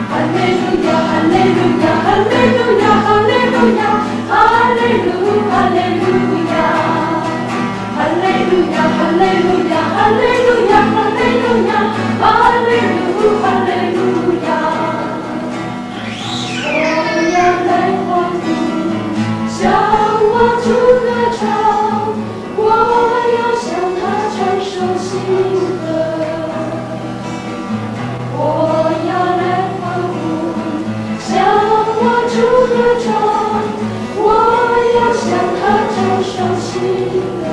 哈利路亚，哈利路亚，哈利路亚，哈利路亚，哈利路，哈利路亚。 哈利路亚，哈利路亚，哈利路亚，哈利路亚，哈利路，哈利路亚。我要来欢呼，向我主歌唱，我要向他唱首新歌。 我要来欢呼，向我主歌唱，我要向他唱首新歌。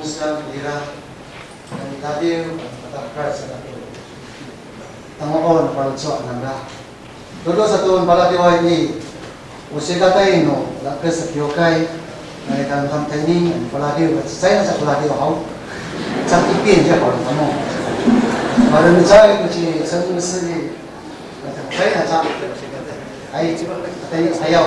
Saan ira, mitadiw, matahekal sa to. Tango'on a faloco' nangra. Todo sato paladiway i, o sikatay no, lakes a kiwkay, nai kan tam timing, paladiw, cecay na sa paladiw haw. Cak ipin siya pa kamo. Malemecay ko ci Sen Mesi i, cecay na sa, ay, atay, ayaw.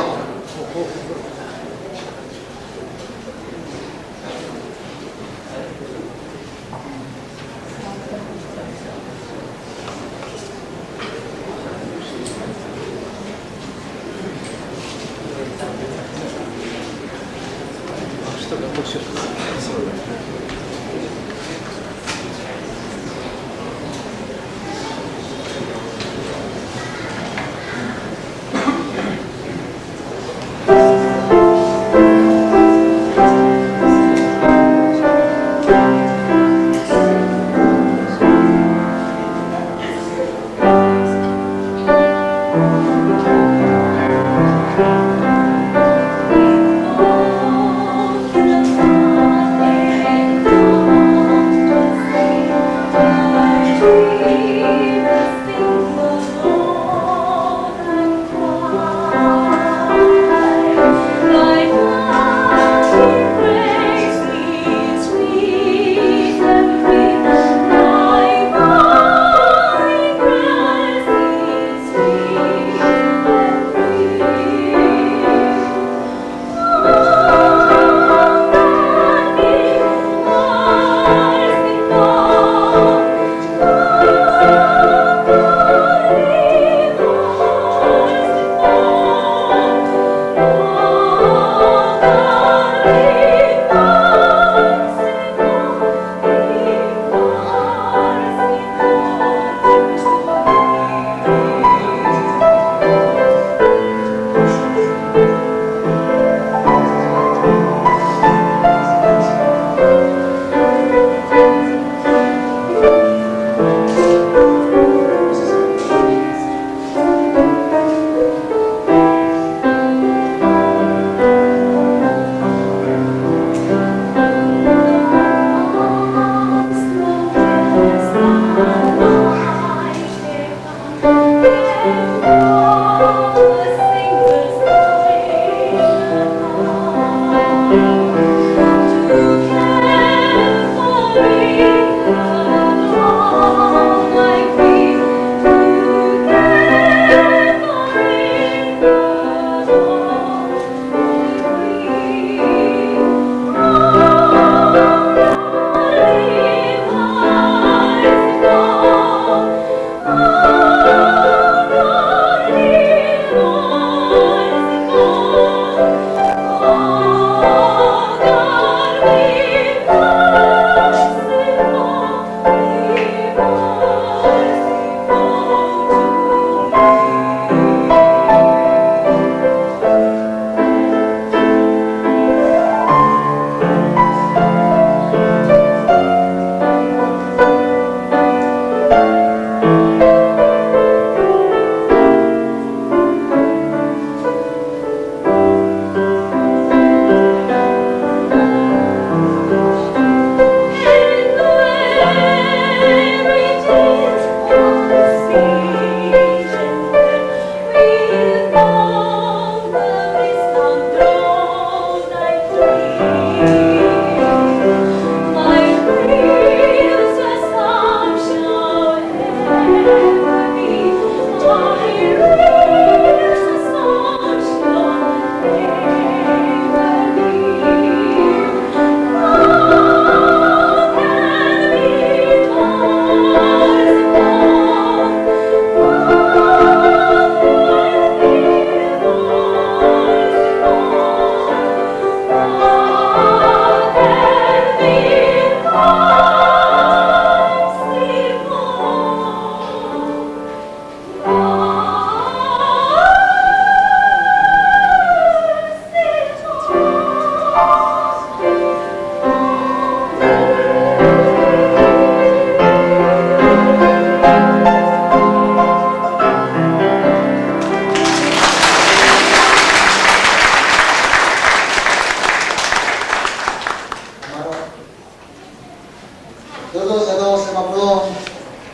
Sato, sato, sa mapolong,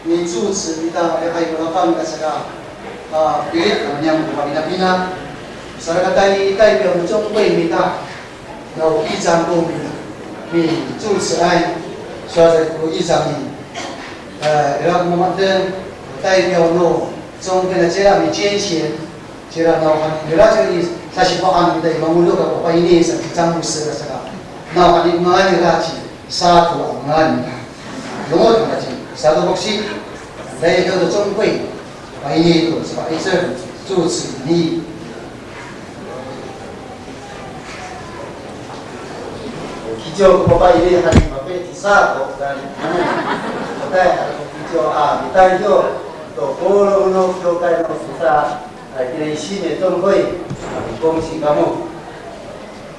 你主持 ita, ay, wala pa ita saka, a, pilit, a, niyam ko papinapina. Salikaka i, 代表中会 mita, 那我议长 ko mi, 你主持 ay, 说这个议长 ni, 呃，ira ko mama 的代表 no 中会 na cira 你捐钱, Cira nawhani nira ci i, sasipoan ita i mangolok a papaini sa ci Cang Musi a saka. Nawhani ngangan nira ci Sato a ngangan nira. Longod nira ci Sato Boksi, 代表的中会, papaini to, sa pa i, 主持 ni. Kico ko papaini hani mapay ci Sato, dan, ano, patay, kico a, mitay to, to, polong no kiwkay no sita, 哎，今天新的中会，啊，恭喜他们。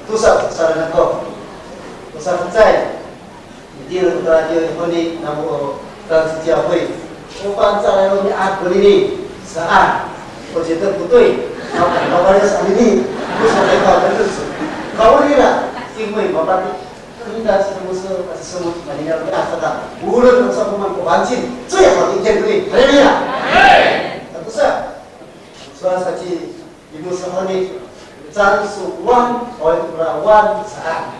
Tosa, saranako. Tosa kecay. Itini to radio i honi, namo 张氏教会. O Pangcah ira ko ni ako nini, saan. 我觉得不对。老板，老板要是 anini, 为什么要搞这个事？搞不定了，因为我把你，应该是什么事，什么，那你要不要这个？无论我说我们不环境，最好的一天对，还有没有？哎，不是。 Sowal sa ci Imus honi, 樟树湾, o ira 湾 saan.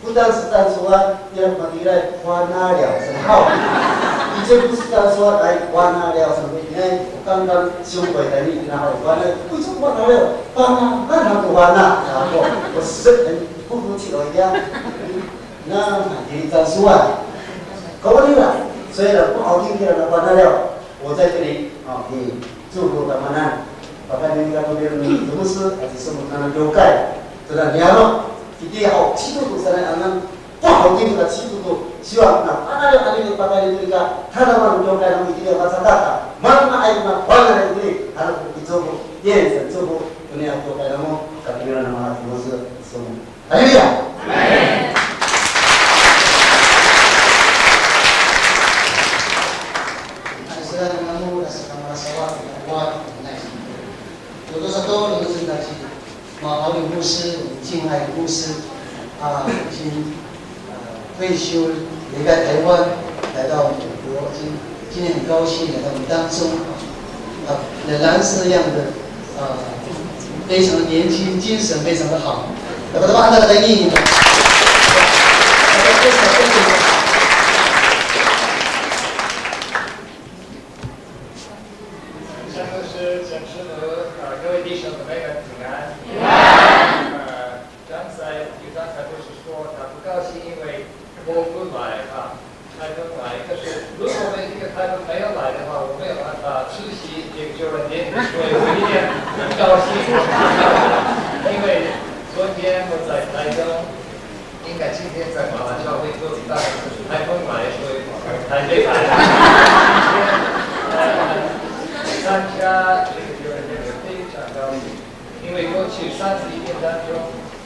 不但是樟树湾, ira matiraay Fana' 寮 saan haw. 以前不是樟树湾，来 Fana' 寮 saan. 因为我刚刚胸怀的你，然后 Fana' 寮, 为什么 Fana' 寮? Fana' 那个 Fana' 寮, 然后我是很不服气了一样。那 matiraay 樟树湾. 可不对了，虽然不好听，ira Fana' 寮. 我在这里啊，也祝福他们呢。Pakayni kami ro ni Imus, ato semot nano kiwkay. Tada niyaro', itiya ho, 基督徒 sanay a niyaro', 不好听的基督徒, 希望那 Fana' 寮 kami pakayni to nika, tada nano kiwkay namo itiya masakaka, manga'ay na Fana' 寮 itini, ano ko kicofo, 愿神祝福 to niyaro' kiwkay namo, kami ro namo Imus, semot. Haleluya! Amen. Ay, sila ng amo, nasa kamalasawa, kinawa, nice. Sato, sato, 我们真的是，马华лю牧师，我们敬爱的牧师，啊，已经，呃，退休，离开台湾，来到美国，今，今天很高兴来到我们当中，啊，仍然是一样的 啊，非常的年轻，精神非常的好。要不要帮他来念一段？牧师、讲师傅，啊，各位弟兄姊妹们平安。平安。呃，刚才有刚才不是说他不高兴，因为我不来哈。 台风来，可是如果我们这个台风没有来的话，我没有办法出席这个救援典礼，所以我一点很高兴。因为昨天我在台中，应该今天在马华教会做礼拜，台风来，所以我台北来了。今天，呃，参加这个救援典礼非常高兴。 因为过去三十一年当中，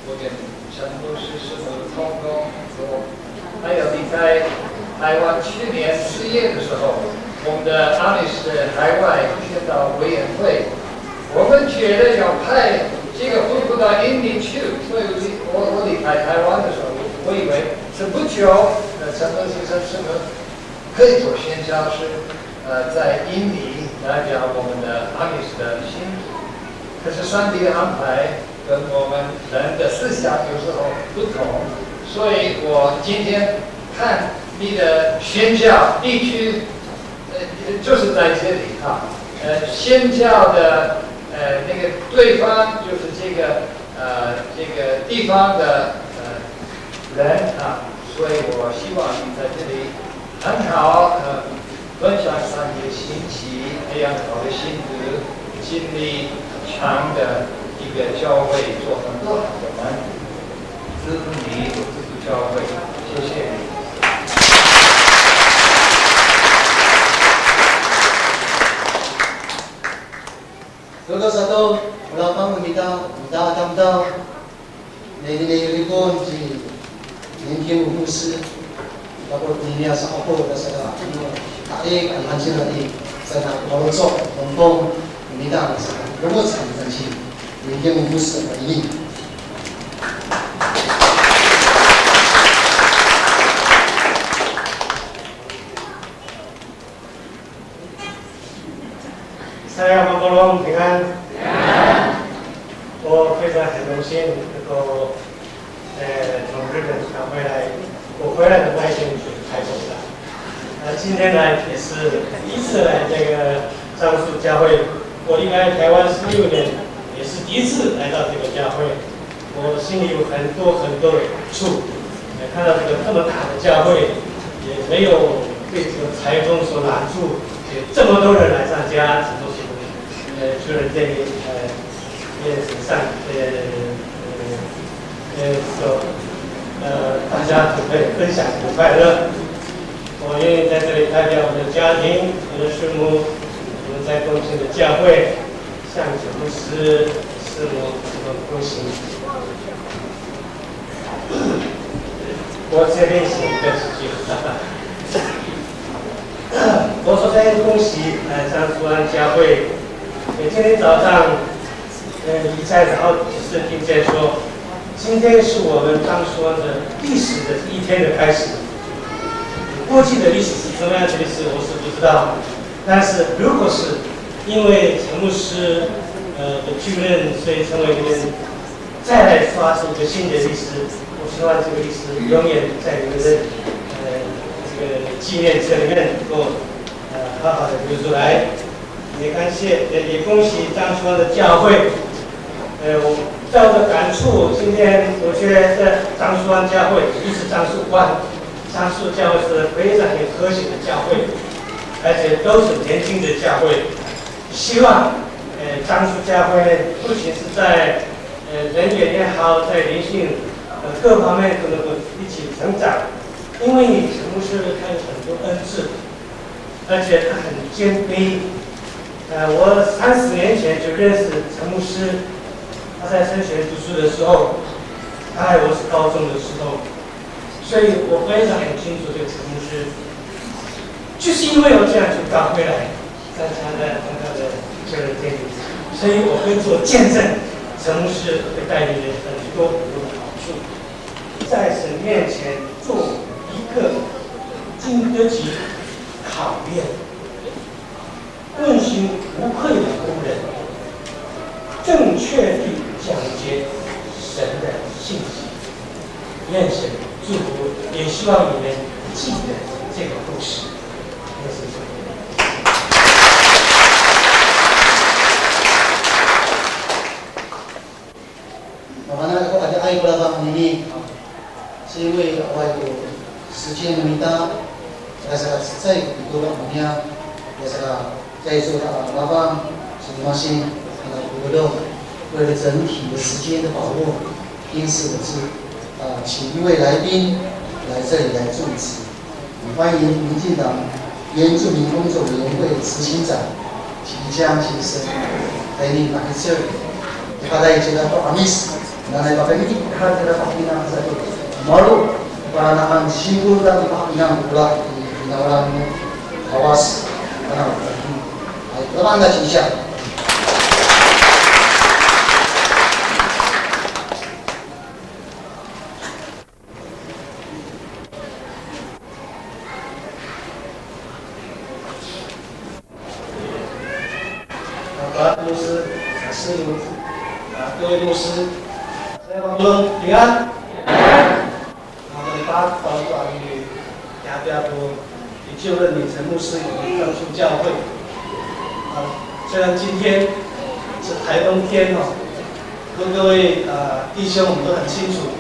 我跟陈牧师师母同工，我还有离开台湾，去年四月的时候，我们的 Amish 的海外宣道委员会，我们觉得要派这个夫妇到印尼去，所以我，我离开台湾的时候，我以为是不久，呃，陈牧师、陈师母 可以做宣教师，呃，在印尼代表我们的 Amish 的信徒。可是上帝的安排跟我们人的思想有时候不同，所以我今天看你的宣教地区，呃，就是在这里哈，呃，宣教的，呃，那个对方就是这个，呃，这个地方的，呃，人啊，所以我希望你在这里很好，呃，分享上帝的信息，培养好的信徒，建立强的一个教会，做很多好的门徒，祝福你，祝福教会，谢谢你。Sato, sato, o lapang no mita, mita a tamdaw. Nengneng i ripon ci Ningking 牧师, ako niniya sa ako, ta sa ka, ano, tarik, ano, hancil, tarik, sa na, 我们做同工, mita, sa ka, 我们 ci Ningking 牧师 ini. 大家平安。我非常很荣幸能够，呃，从日本返回来。我回来的那一天就是开工的。那今天呢，也是第一次来这个樟树教会。我离开台湾十六年，也是第一次来到这个教会。我心里有很多很多的感触。呃，看到这个这么大的教会，也没有被这个台风所拦住，也这么多人来参加，这都是，呃，求神带领，呃，愿神上，呃，呃，呃，说，呃，大家都可以分享这个快乐。我愿意在这里代表我们的家庭、我们的师母、我们在东京的教会，向主牧师、师母们恭喜。我这边写一个几句。我首先恭喜，呃，樟树湾教会。呃，今天早上，呃，一再然后只是听见说，今天是我们樟树湾的历史的一天的开始。过去的历史是什么样的历史，我是不知道。但是如果是因为陈牧师，呃，的继任，所以成为你们再来刷新一个新的历史，我希望这个历史永远在你们的，呃，这个纪念册里面能够，呃，好好的留出来。也感谢，也，也恭喜樟树湾的教会。呃，我，照我的感触，今天我觉得樟树湾教会，尤其樟树湾，樟树教会是非常很和谐的教会，而且都是年轻的教会。希望，呃，樟树教会不仅是在，呃，人员也好，在灵性，呃，各方面都能够一起成长。因为陈牧师他有很多恩赐，而且他很谦卑。呃，我三十年前就认识陈牧师，他在神学院读书的时候，他还我是高中的时候，所以我非常很清楚这个陈牧师。就是因为我这样就赶回来，在他的，在他的个人电影，所以我会做见证，陈牧师会带领人很多很多的好处。在神面前做一个经得起考验、问心无愧的工人，正确地讲解神的信息。愿神祝福，也希望你们记得这个故事。愿神祝福。 Mafana' ko adihay ko lafang anini, 是因为 awaay ko 时间 no mita, ya saka cecay ko pitola no niyam, ya saka 在座的 lafang, 请 masi, 那个 lolong, 为了整体的时间的把握，因此我是，呃，请一位来宾来这里来致辞。 欢迎民进党原住民工作委员会执行长吉江先生，欢迎马先生。Ipatay kita to 'Amis, nanay pakayni kita to pahapinang sa to. Malo, para na ang simbol na pahapinang ko pula i, i nawrang no Kawas, ano, ay, laman na siya. Bapak 牧师、师母、啊，各位牧师，大家平安。啊，我们大家都是 就任陈牧师以及樟树教会。啊，虽然今天是台风天哦，不过各位，呃，弟兄，我们都很清楚，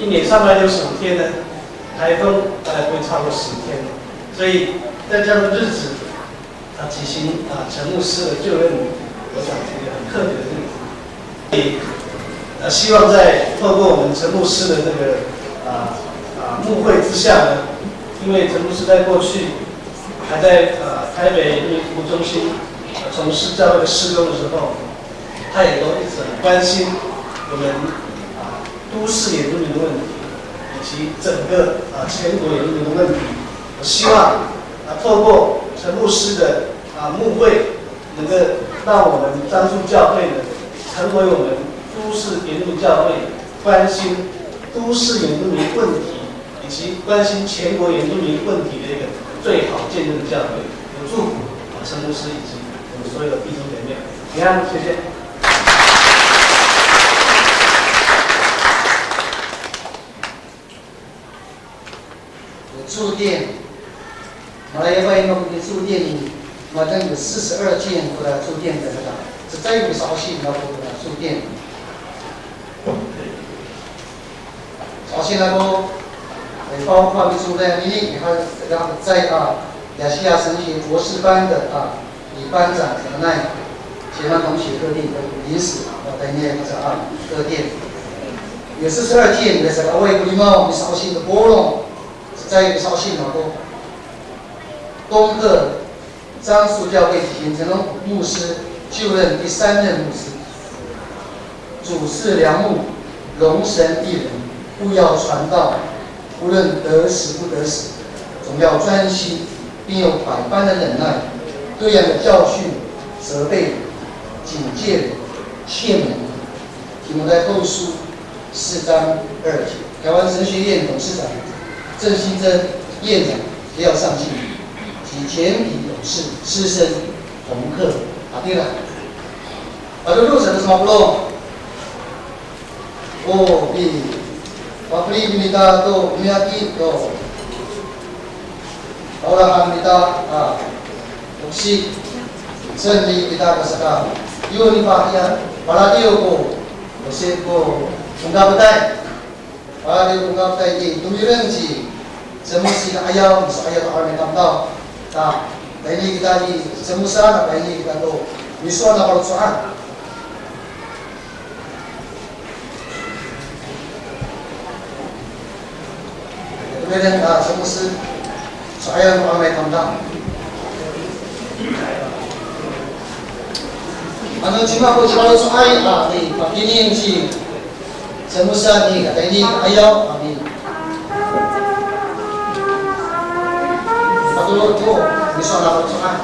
一年三百六十五天呢，台风大概不会超过十天，所以在这样的日子，啊，举行，啊，陈牧师的就任，我想是一个很特别的日子。 呃，希望在透过我们陈牧师的这个，啊，啊，牧会之下呢，因为陈牧师在过去还在，呃，台北人民服务中心，呃，从事教会的事工的时候，他也都一直很关心我们，啊，都市原住民的问题，以及整个，啊，全国原住民的问题。我希望，啊，透过陈牧师的，啊，牧会， 能够让我们樟树教会呢，成为我们都市原住民教会关心都市原住民问题以及关心全国原住民问题的一个最好见证的教会。我祝福，啊，陈牧师以及我所有的弟兄姐妹，平安，谢谢。住店，马来亚外国的住店，马上有四十二件的住店的那个，是在有绍兴那个住店。 绍兴那个，哎，包括民族的，你，你看，然后在啊，亚细亚神学博士班的啊，李班长什么那，前班同学特定的临时啊，在那个啊，特店。有四十二件的这个外国礼貌，绍兴的波龙，在绍兴那个，东个 樟树教会执行陈荣牧师就任第三任牧师，主事良木，荣神益人，务要传道，无论得时不得时，总要专心，并有百般的忍耐，各样的教训、责备、警戒、劝勉。提摩太后书四章二节，台湾神学院董事长郑新珍院长廖尚进及全体董事、师生、同客，阿弟啦。Pado sa to sa mapolong. O, i, papeli nita to, miyaki to. Paolahan nita, a, oksi, seni kita kasaka. Yo ni pa iya, palatiyo ko, osi ko, sungkaptay. Palatiyo ko sungkaptay i, tomireng ci, semosi ka ayaw, miso ayaw to 'aloman tamdaw. Ta, tayni kita i, semosa, na tayni kita to, miso na paloco'an. Kemudian, a, semosi, so'aya no 'aloman tamdaw. Ano cima ko cima so'ay, a, ni, pakini ci, semosa ni, katayni, ayaw, a, ni. Patolo to, miso na ko so'ay.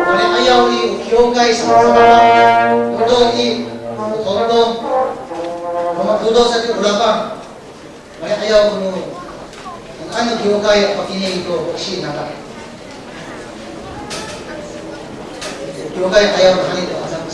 Mali'ayaw i o kiwkay sa, o do i, o tongtong, o matodo sa ti o lapang. Mali'ayaw ko no, ano kiwkay a pakini to, o si naka. Kiwkay ayaw na hani to, asang.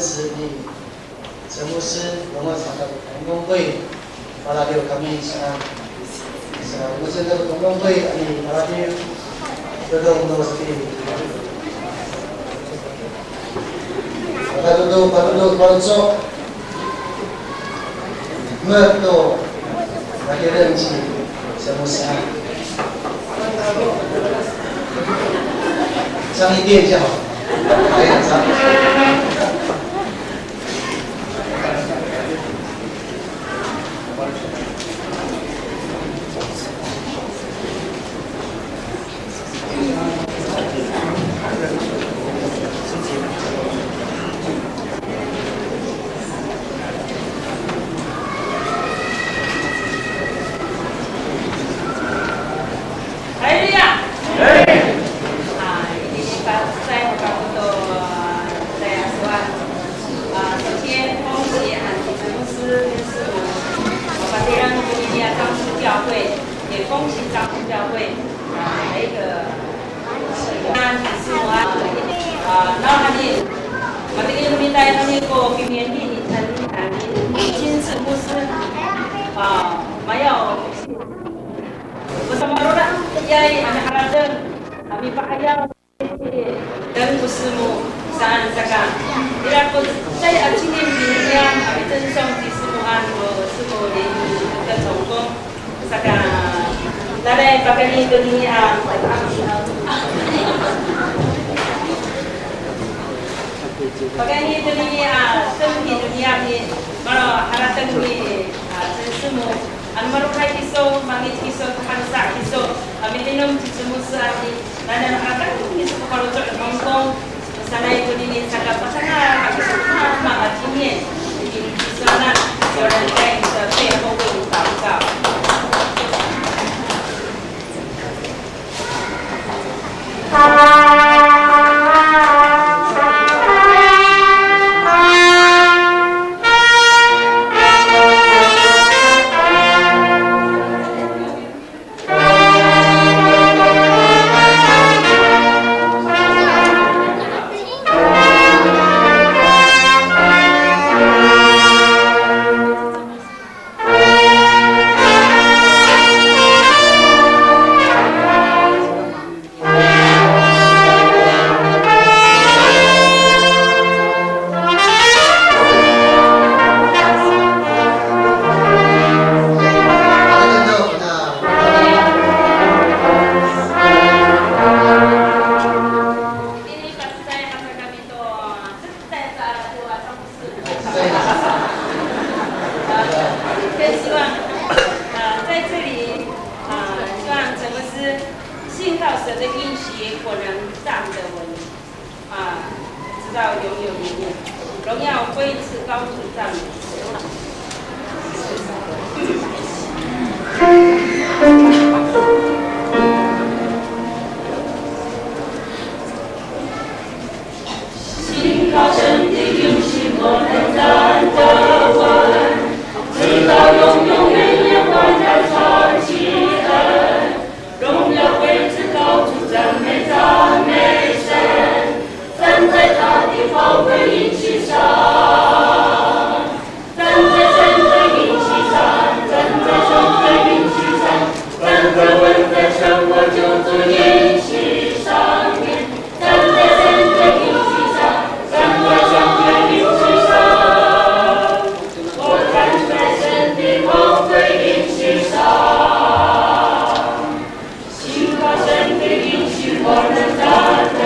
Ni Semusi, Semusi, Semusi, Semusi, Paladiw kami sa, sa, Semusi, Semusi, Paladiw, Dodong, Semusi, Paladiw, Paladiw, Paladiw, Meto, Paladiw, Semusi, Semusi. 上一遍就好。哎呀，上。 Haleluya. Amin. A, ini pasay ko kako to, a, saya suwat. A, 首先恭喜 a, 我们这样子的一个樟树教会，也恭喜樟树教会，a, 每一个，a, 你是我，a, 然后呢，我这个 no mita i, 然后呢， ko 平原地里， a, 你， 你亲自牧师，a, 没有 Ko samarora, iyay a miharateng, a mipa'ayaw, tengil ko semo saan saka, ira ko cecay a cinin niyam a mitengsong ci semoan ko semo ni Tengil Tongkong saka, nanay pakayni tonini a, pakayni tonini a, tengil tonini a, ni, malo harateng ni, a, ci semo. Ano marohay kiso, mangic kiso, kakansa kiso, a mihinom ci Cemosi a, nanay harateng kiso ko faloco' Hong Kong, sanay konini saka pasangal a kiso, a, mama a cinin, kiso na, 有人在你的背后为你祷告。在这里，啊，希望整个是信靠神的应许，果能站得稳，啊，直到永永远远。荣耀归至高处赞美。 信靠神的应许，我们站得稳，直到永永远远，万代唱起恩。荣耀归至高处，赞美，赞美神，站在他的宝贵应许上。 站在神的应许上，站在神的应许上，站在稳在神我救主应许上面。站在神的应许上，站在神的应许上，我站在神的宝贵应许上。 信靠神的应许，我们站得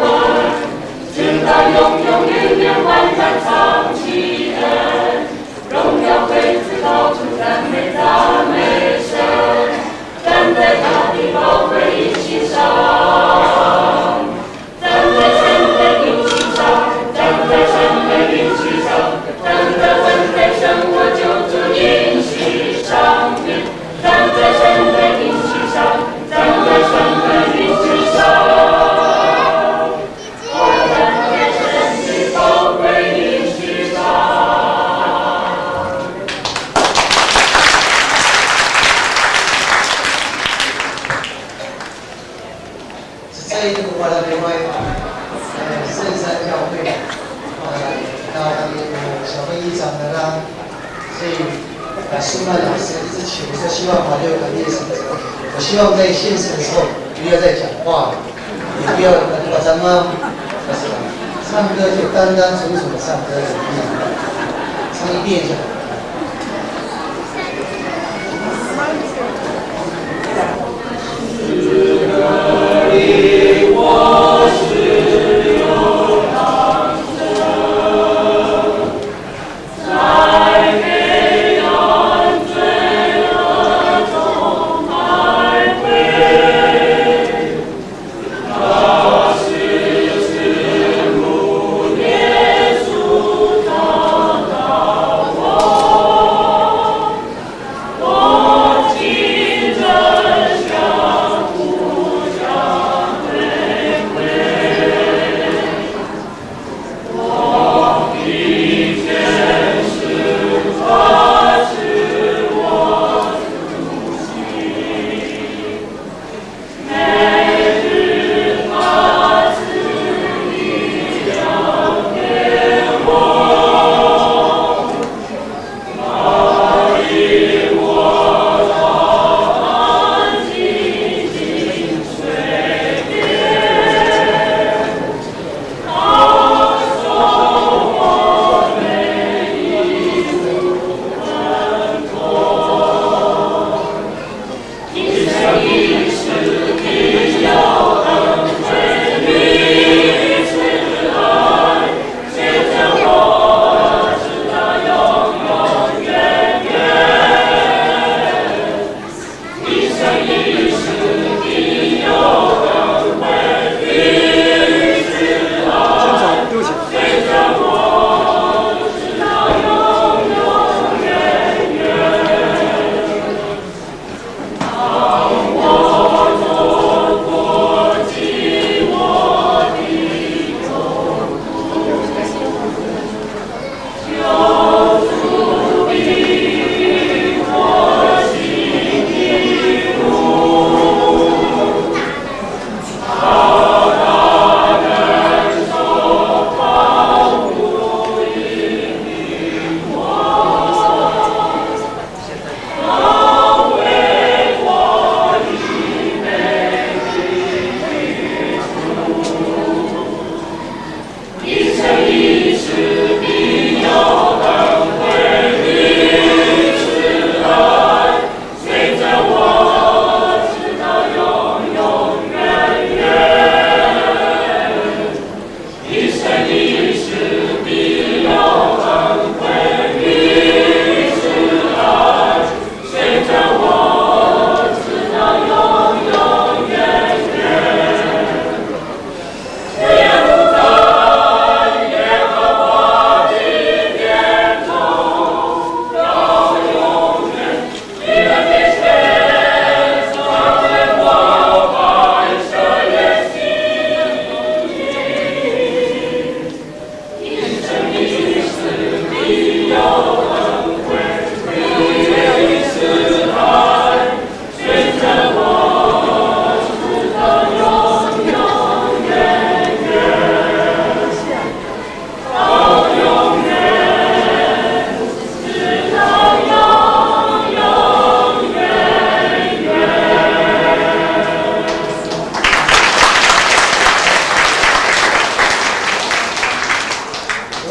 稳，直到永永远远，万代唱起恩。荣耀归至高处，赞美，赞美神，站在他的宝贵应许上。 站在神的应许上，站在神的应许上，站在神的生活救主应许上面。站在神的应许上，站在神的应许上，我站在神的宝贵应许上。 Cecay to ko paladiway, e, 圣山教会, e, na 小会议长呢，他所以把苏曼老师一直请说，希望马六赶紧上场。我希望在现场的时候不要再讲话了，也不要那个张啊，唱歌就单单纯纯的唱歌而已，唱一遍就好。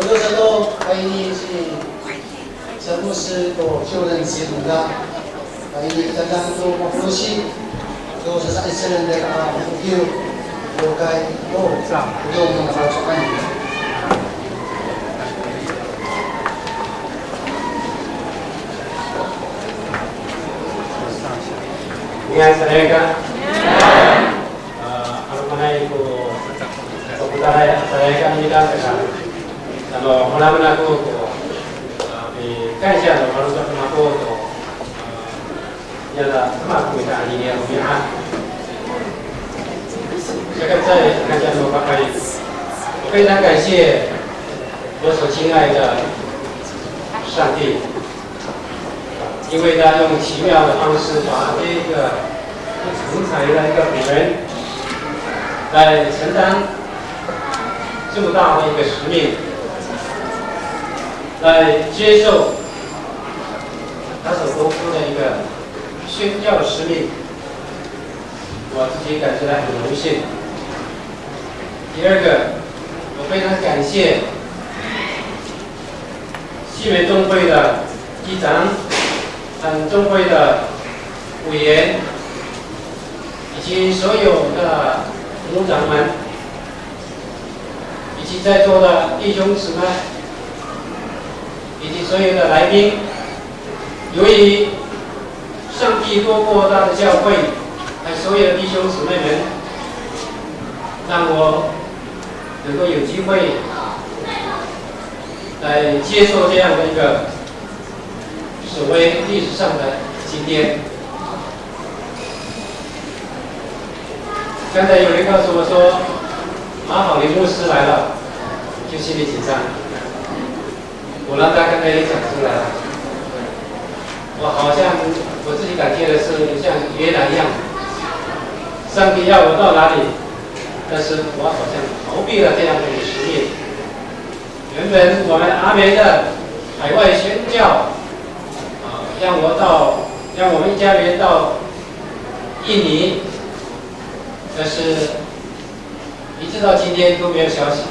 Sato, sato, kaini ci Sato Sato ko 就任执行长, kaini tatodong to mapolosi, to sasa'icelen to a, o, 你好，大家。 A, 'alomanay ko, ko Pocang a Salikaka kita saka, ano, holamen ako ko, a, 感谢 no faloco' no mako to, a, ira ko mako kita anini a romi'ad. Saka caay, 感谢 no mako. 我非常感谢我所亲爱的上帝。 因为他用奇妙的方式把这个成才的一个仆人来承担这么大的一个使命，来接受他所托付的一个宣教使命，我自己感觉到很荣幸。第二个，我非常感谢西美中会的议长和中会的委员，以及所有的牧长们，以及在座的弟兄姊妹，以及所有的来宾。由于上帝多国大的教会和所有的弟兄姊妹们，让我能够有机会来接受这样的一个所谓历史上的今天。刚才有人告诉我说，马宝林牧师来了，就心里紧张。我让他刚才也讲出来了，我好像我自己感觉的是像约拿一样，上帝要我到哪里，但是我好像逃避了这样的一个使命。原本我们阿美的海外宣教，啊，让我到，让我们一家人到印尼，但是一直到今天都没有消息。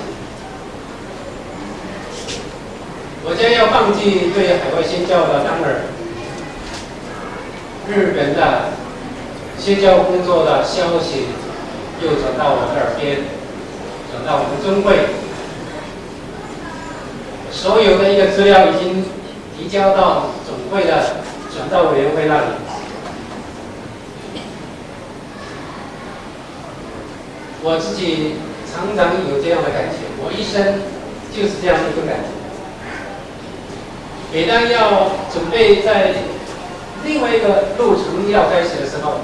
我将要放弃对海外宣教的当儿，日本的宣教工作的消息又传到我的耳边，传到我们中会。所有的一个资料已经提交到总会的传道委员会那里。我自己常常有这样的感觉，我一生就是这样的一个感觉。每当要准备在另外一个路程要开始的时候，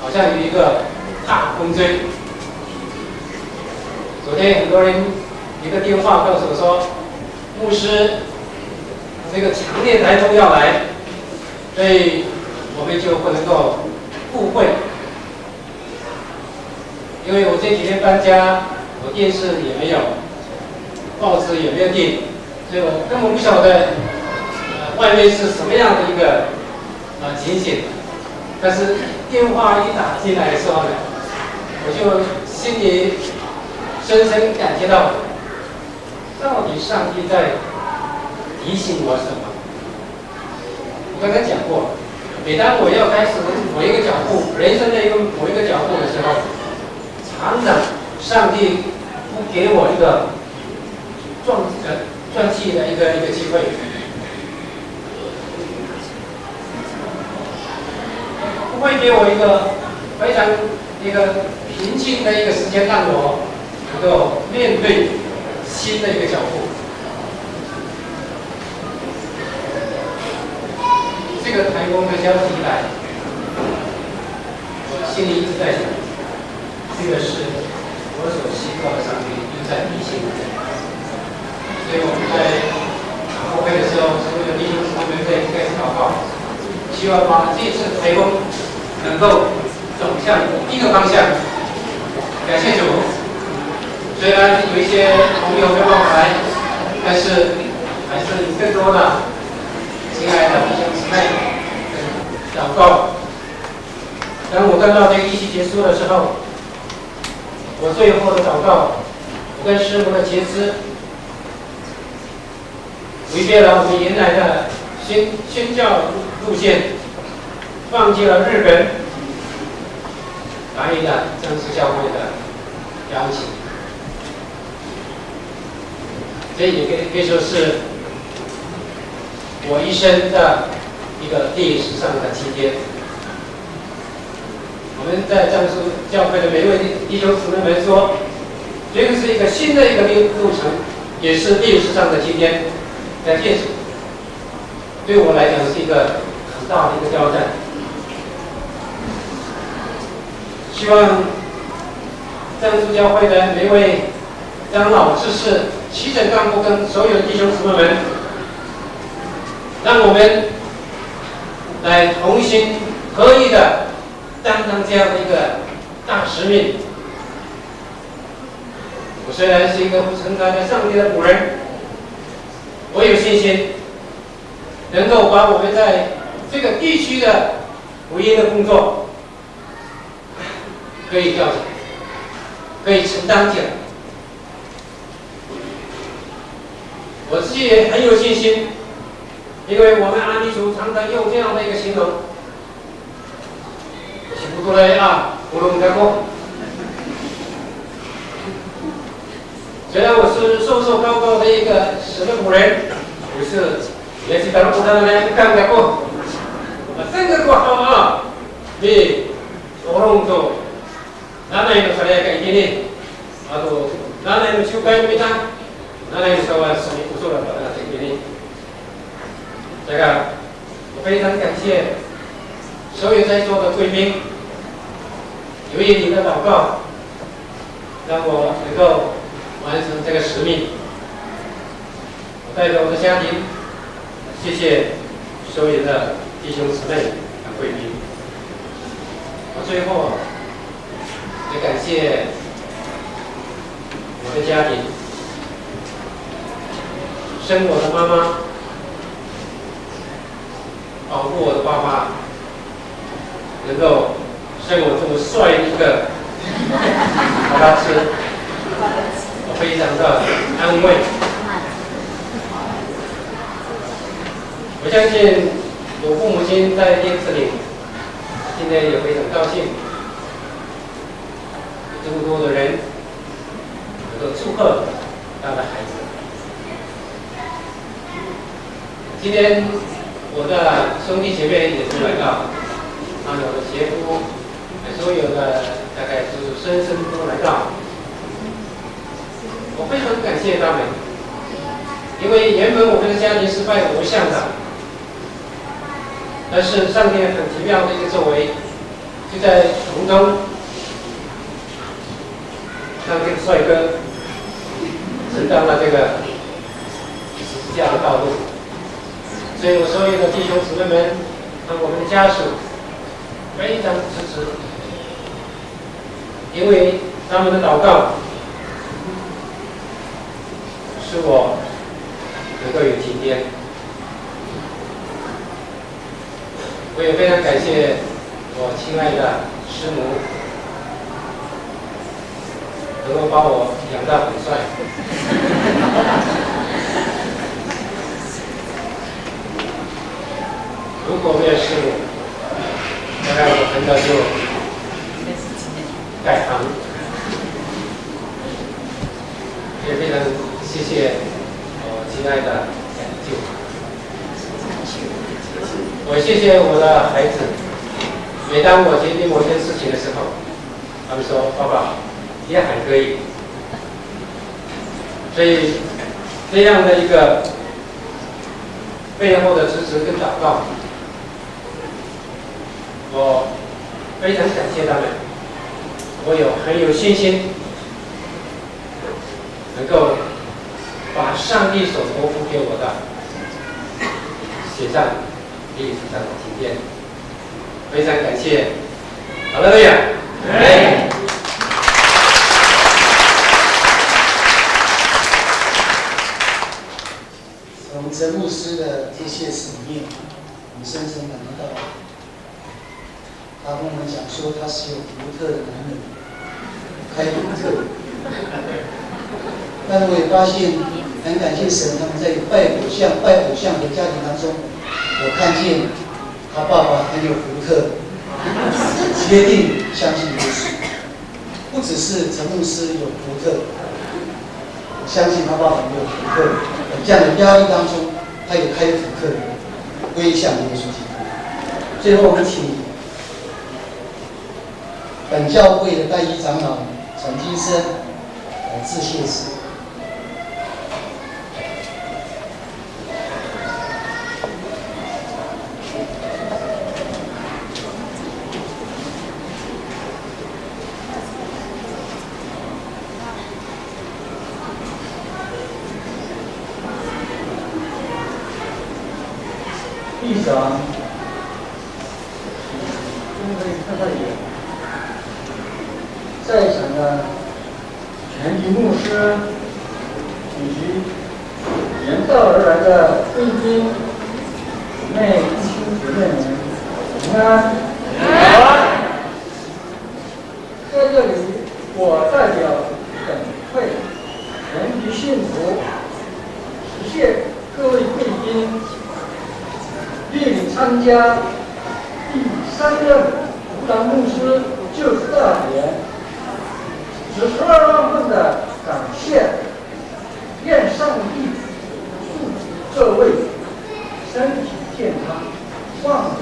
好像有一个大风吹。昨天很多人一个电话告诉我说，牧师，这个强烈台风要来，所以我们就不能够赴会。因为我这几天搬家，我电视也没有，报纸也没有订，所以我根本不晓得，呃，外面是什么样的一个，呃，情形。但是电话一打进来的时候呢，我就心里深深感觉到，到底上帝在提醒我什么？我刚刚讲过，每当我要开始某一个脚步，人生的一个某一个脚步的时候，常常上帝不给我一个转呃转机的一个一个机会，不会给我一个非常一个平静的一个时间，让我能够面对新的一个脚步。这个台风的消息一来，我心里一直在想，这个是我所信靠的上帝又在提醒我。所以我们在祷告会的时候，所有的弟兄姊妹在一起开始祷告，希望把这次台风能够走向一个方向。感谢主，虽然有一些朋友没有办法来，但是还是有更多的亲爱的弟兄姊妹祷告。当我看到这个疫情结束的时候，我最后的祷告，我跟师母的结识，违背了我们原来的宣宣教路线，放弃了日本，答应了正式教会的邀请。这也可以可以说是我一生的一个历史上的今天。我们在这样说，教会的每一位弟兄姊妹们说，这个是一个新的一个路路程，也是历史上的今天的见证。对我来讲是一个很大的一个挑战。希望赞助教会的每一位长老、执事、基层干部跟所有的弟兄姊妹们，让我们来同心合意的担当这样的一个大使命。我虽然是一个不曾看见上帝的仆人，我有信心，能够把我们在这个地区的福音的工作可以调整，可以承担起来。我自己也很有信心，因为我们阿美族常常用这样的一个形容，Sipotolay a polong kako. 虽然我是瘦瘦高高的一个神的仆人，可是也是当不当的干kako。Matengil ko haw a mitolong to nanay no saan a itini, ato nanay no ciwkay no mita, nanay no saan a mitolong to nanay itini. 这个，我非常感谢所有在座的贵宾，由于你的祷告，让我能够完成这个使命。我代表我的家庭，谢谢所有的弟兄姊妹和贵宾。我最后也感谢我的家庭，生我的妈妈，保护我的爸爸，能够生我这么帅的一个爸爸吃，我非常的安慰。我相信我父母亲在天之灵今天也非常高兴，这么多的人能够祝贺他的孩子。今天我的兄弟姐妹也都来到，还有我的姐夫，所有的大概就是孙孙都来到。我非常感谢他们，因为原本我们的家庭是拜偶像的，但是上帝很奇妙的一个作为，就在从中，让这个帅哥指导了这个十字架的道路。所以我所有的弟兄姊妹们和我们的家属非常支持，因为他们的祷告使我能够有今天。 我也非常感谢我亲爱的师母，能够把我养大很帅。如果没有师母，大概我很早就改行。 也非常谢谢我亲爱的舅。我谢谢我的孩子，每当我决定某件事情的时候，他们说：“爸爸，你还可以。”所以这样的一个背后的支持跟祷告，我非常感谢他们，我有很有信心，能够把上帝所托付给我的写上历史上的今天。非常感谢，哈利路亚！从陈牧师的这些事里面，我们深深感觉到，他跟我们讲说他是有独特的男人，开独特。但我也发现，很感谢神，他们在拜偶像、拜偶像的家庭当中，我看见他爸爸很有独特，决定相信耶稣。不只是陈牧师有独特，我相信他爸爸也有独特。在这样的压力当中，他也开始独特归向耶稣基督。最后，我们请本教会的代理长老陈金生来致谢词。 议长，各位特派员，在场的全体牧师以及远道而来的贵宾、姊妹、弟兄姐妹们，平安。在这里，我代表本会全体信徒，致谢各位贵宾莅临参加第三任湖南牧师就职大典，致十二万分的感谢。 愿上帝祝福各位身体健康，万事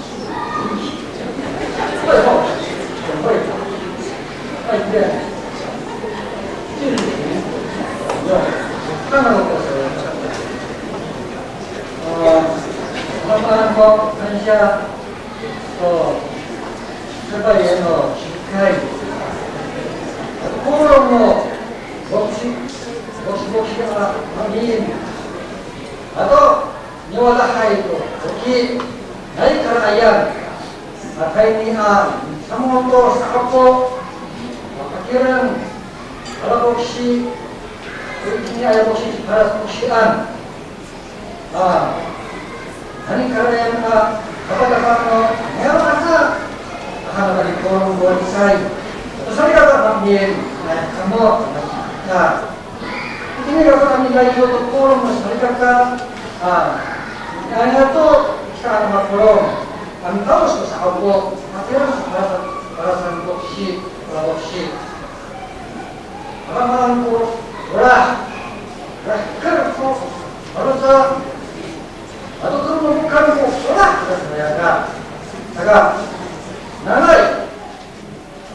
如意。最后，总会爱院进行用看到的时候，呃，慢慢光看一下，哦，这个人哦，是看一下，哦，我是 Boksi, boksi a amin. Ato niwalahay to foki, nai kara'ayan. Matayni a micamol to sa'opo, mapakireng, para boksi, itini aya boksi, para boksian. A, nani karayan a kapatapang no, ngayaw aca, ahan a tadi polong ko lisay. Ato salikaka ma'edeng, a, kamo, a, itini kako a milay to polong no salikaka, a, ngayaw to, kita a mapolong, a mita'os to sa'opo, matira sa para, para sa boksi, para boksi. Maramaan ko olah, rahker ko, maraca, ato ko momokan ko olah, saka, saka, nanay,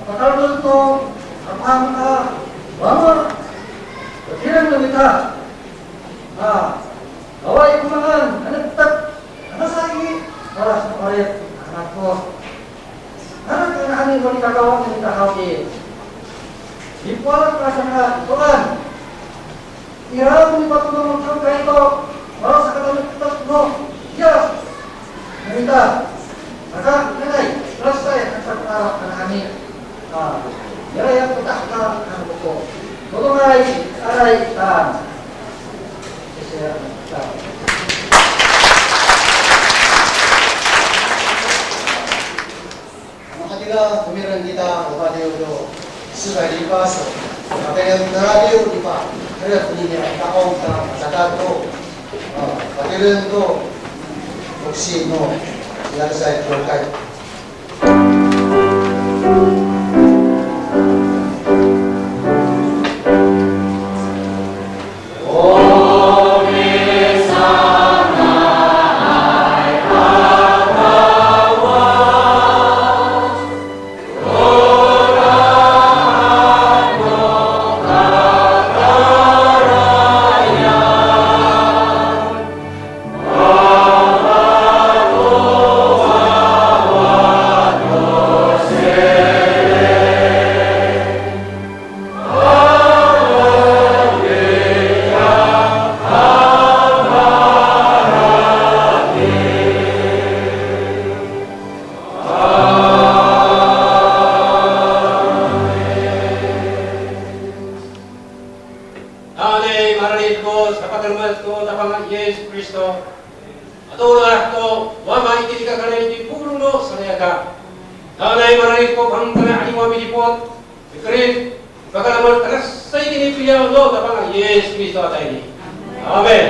pakalod to, apang a, mama, patireng no mita, a, awaay ko maan, anektek, anasay, para sa parit, anak ko. Nanay, nanay, ko nikakawa no mita haw i, mipowalan ko saan a itoan. Ira ko nipatono no cawkay to, mala sakatanektek no, ya, no mita. Saka, nanay, lasay, hatak a, nanay. A, ira ya ko tahka, ano ko. Todongay, aray, tan. Sisiya, tan. Ano hatira, tomireng kita, o radiw to, sibay lipas, o, patireng to radiw, lipas, ira ko nini a ta'ong ta, saka to, a, patireng to, boksi no, ya sa kiwkay. Nanay mararid ko sapakalemed ko Tapang Yis Kristo. Ato olah to Wama itini i kakarayan i polong no salikaka. Nanay mararid ko pangtana' a liwa midipot, mikerid, pakalemed, tangasa itini i piliyaw no Tapang Yis Kristo a tayni. Amin.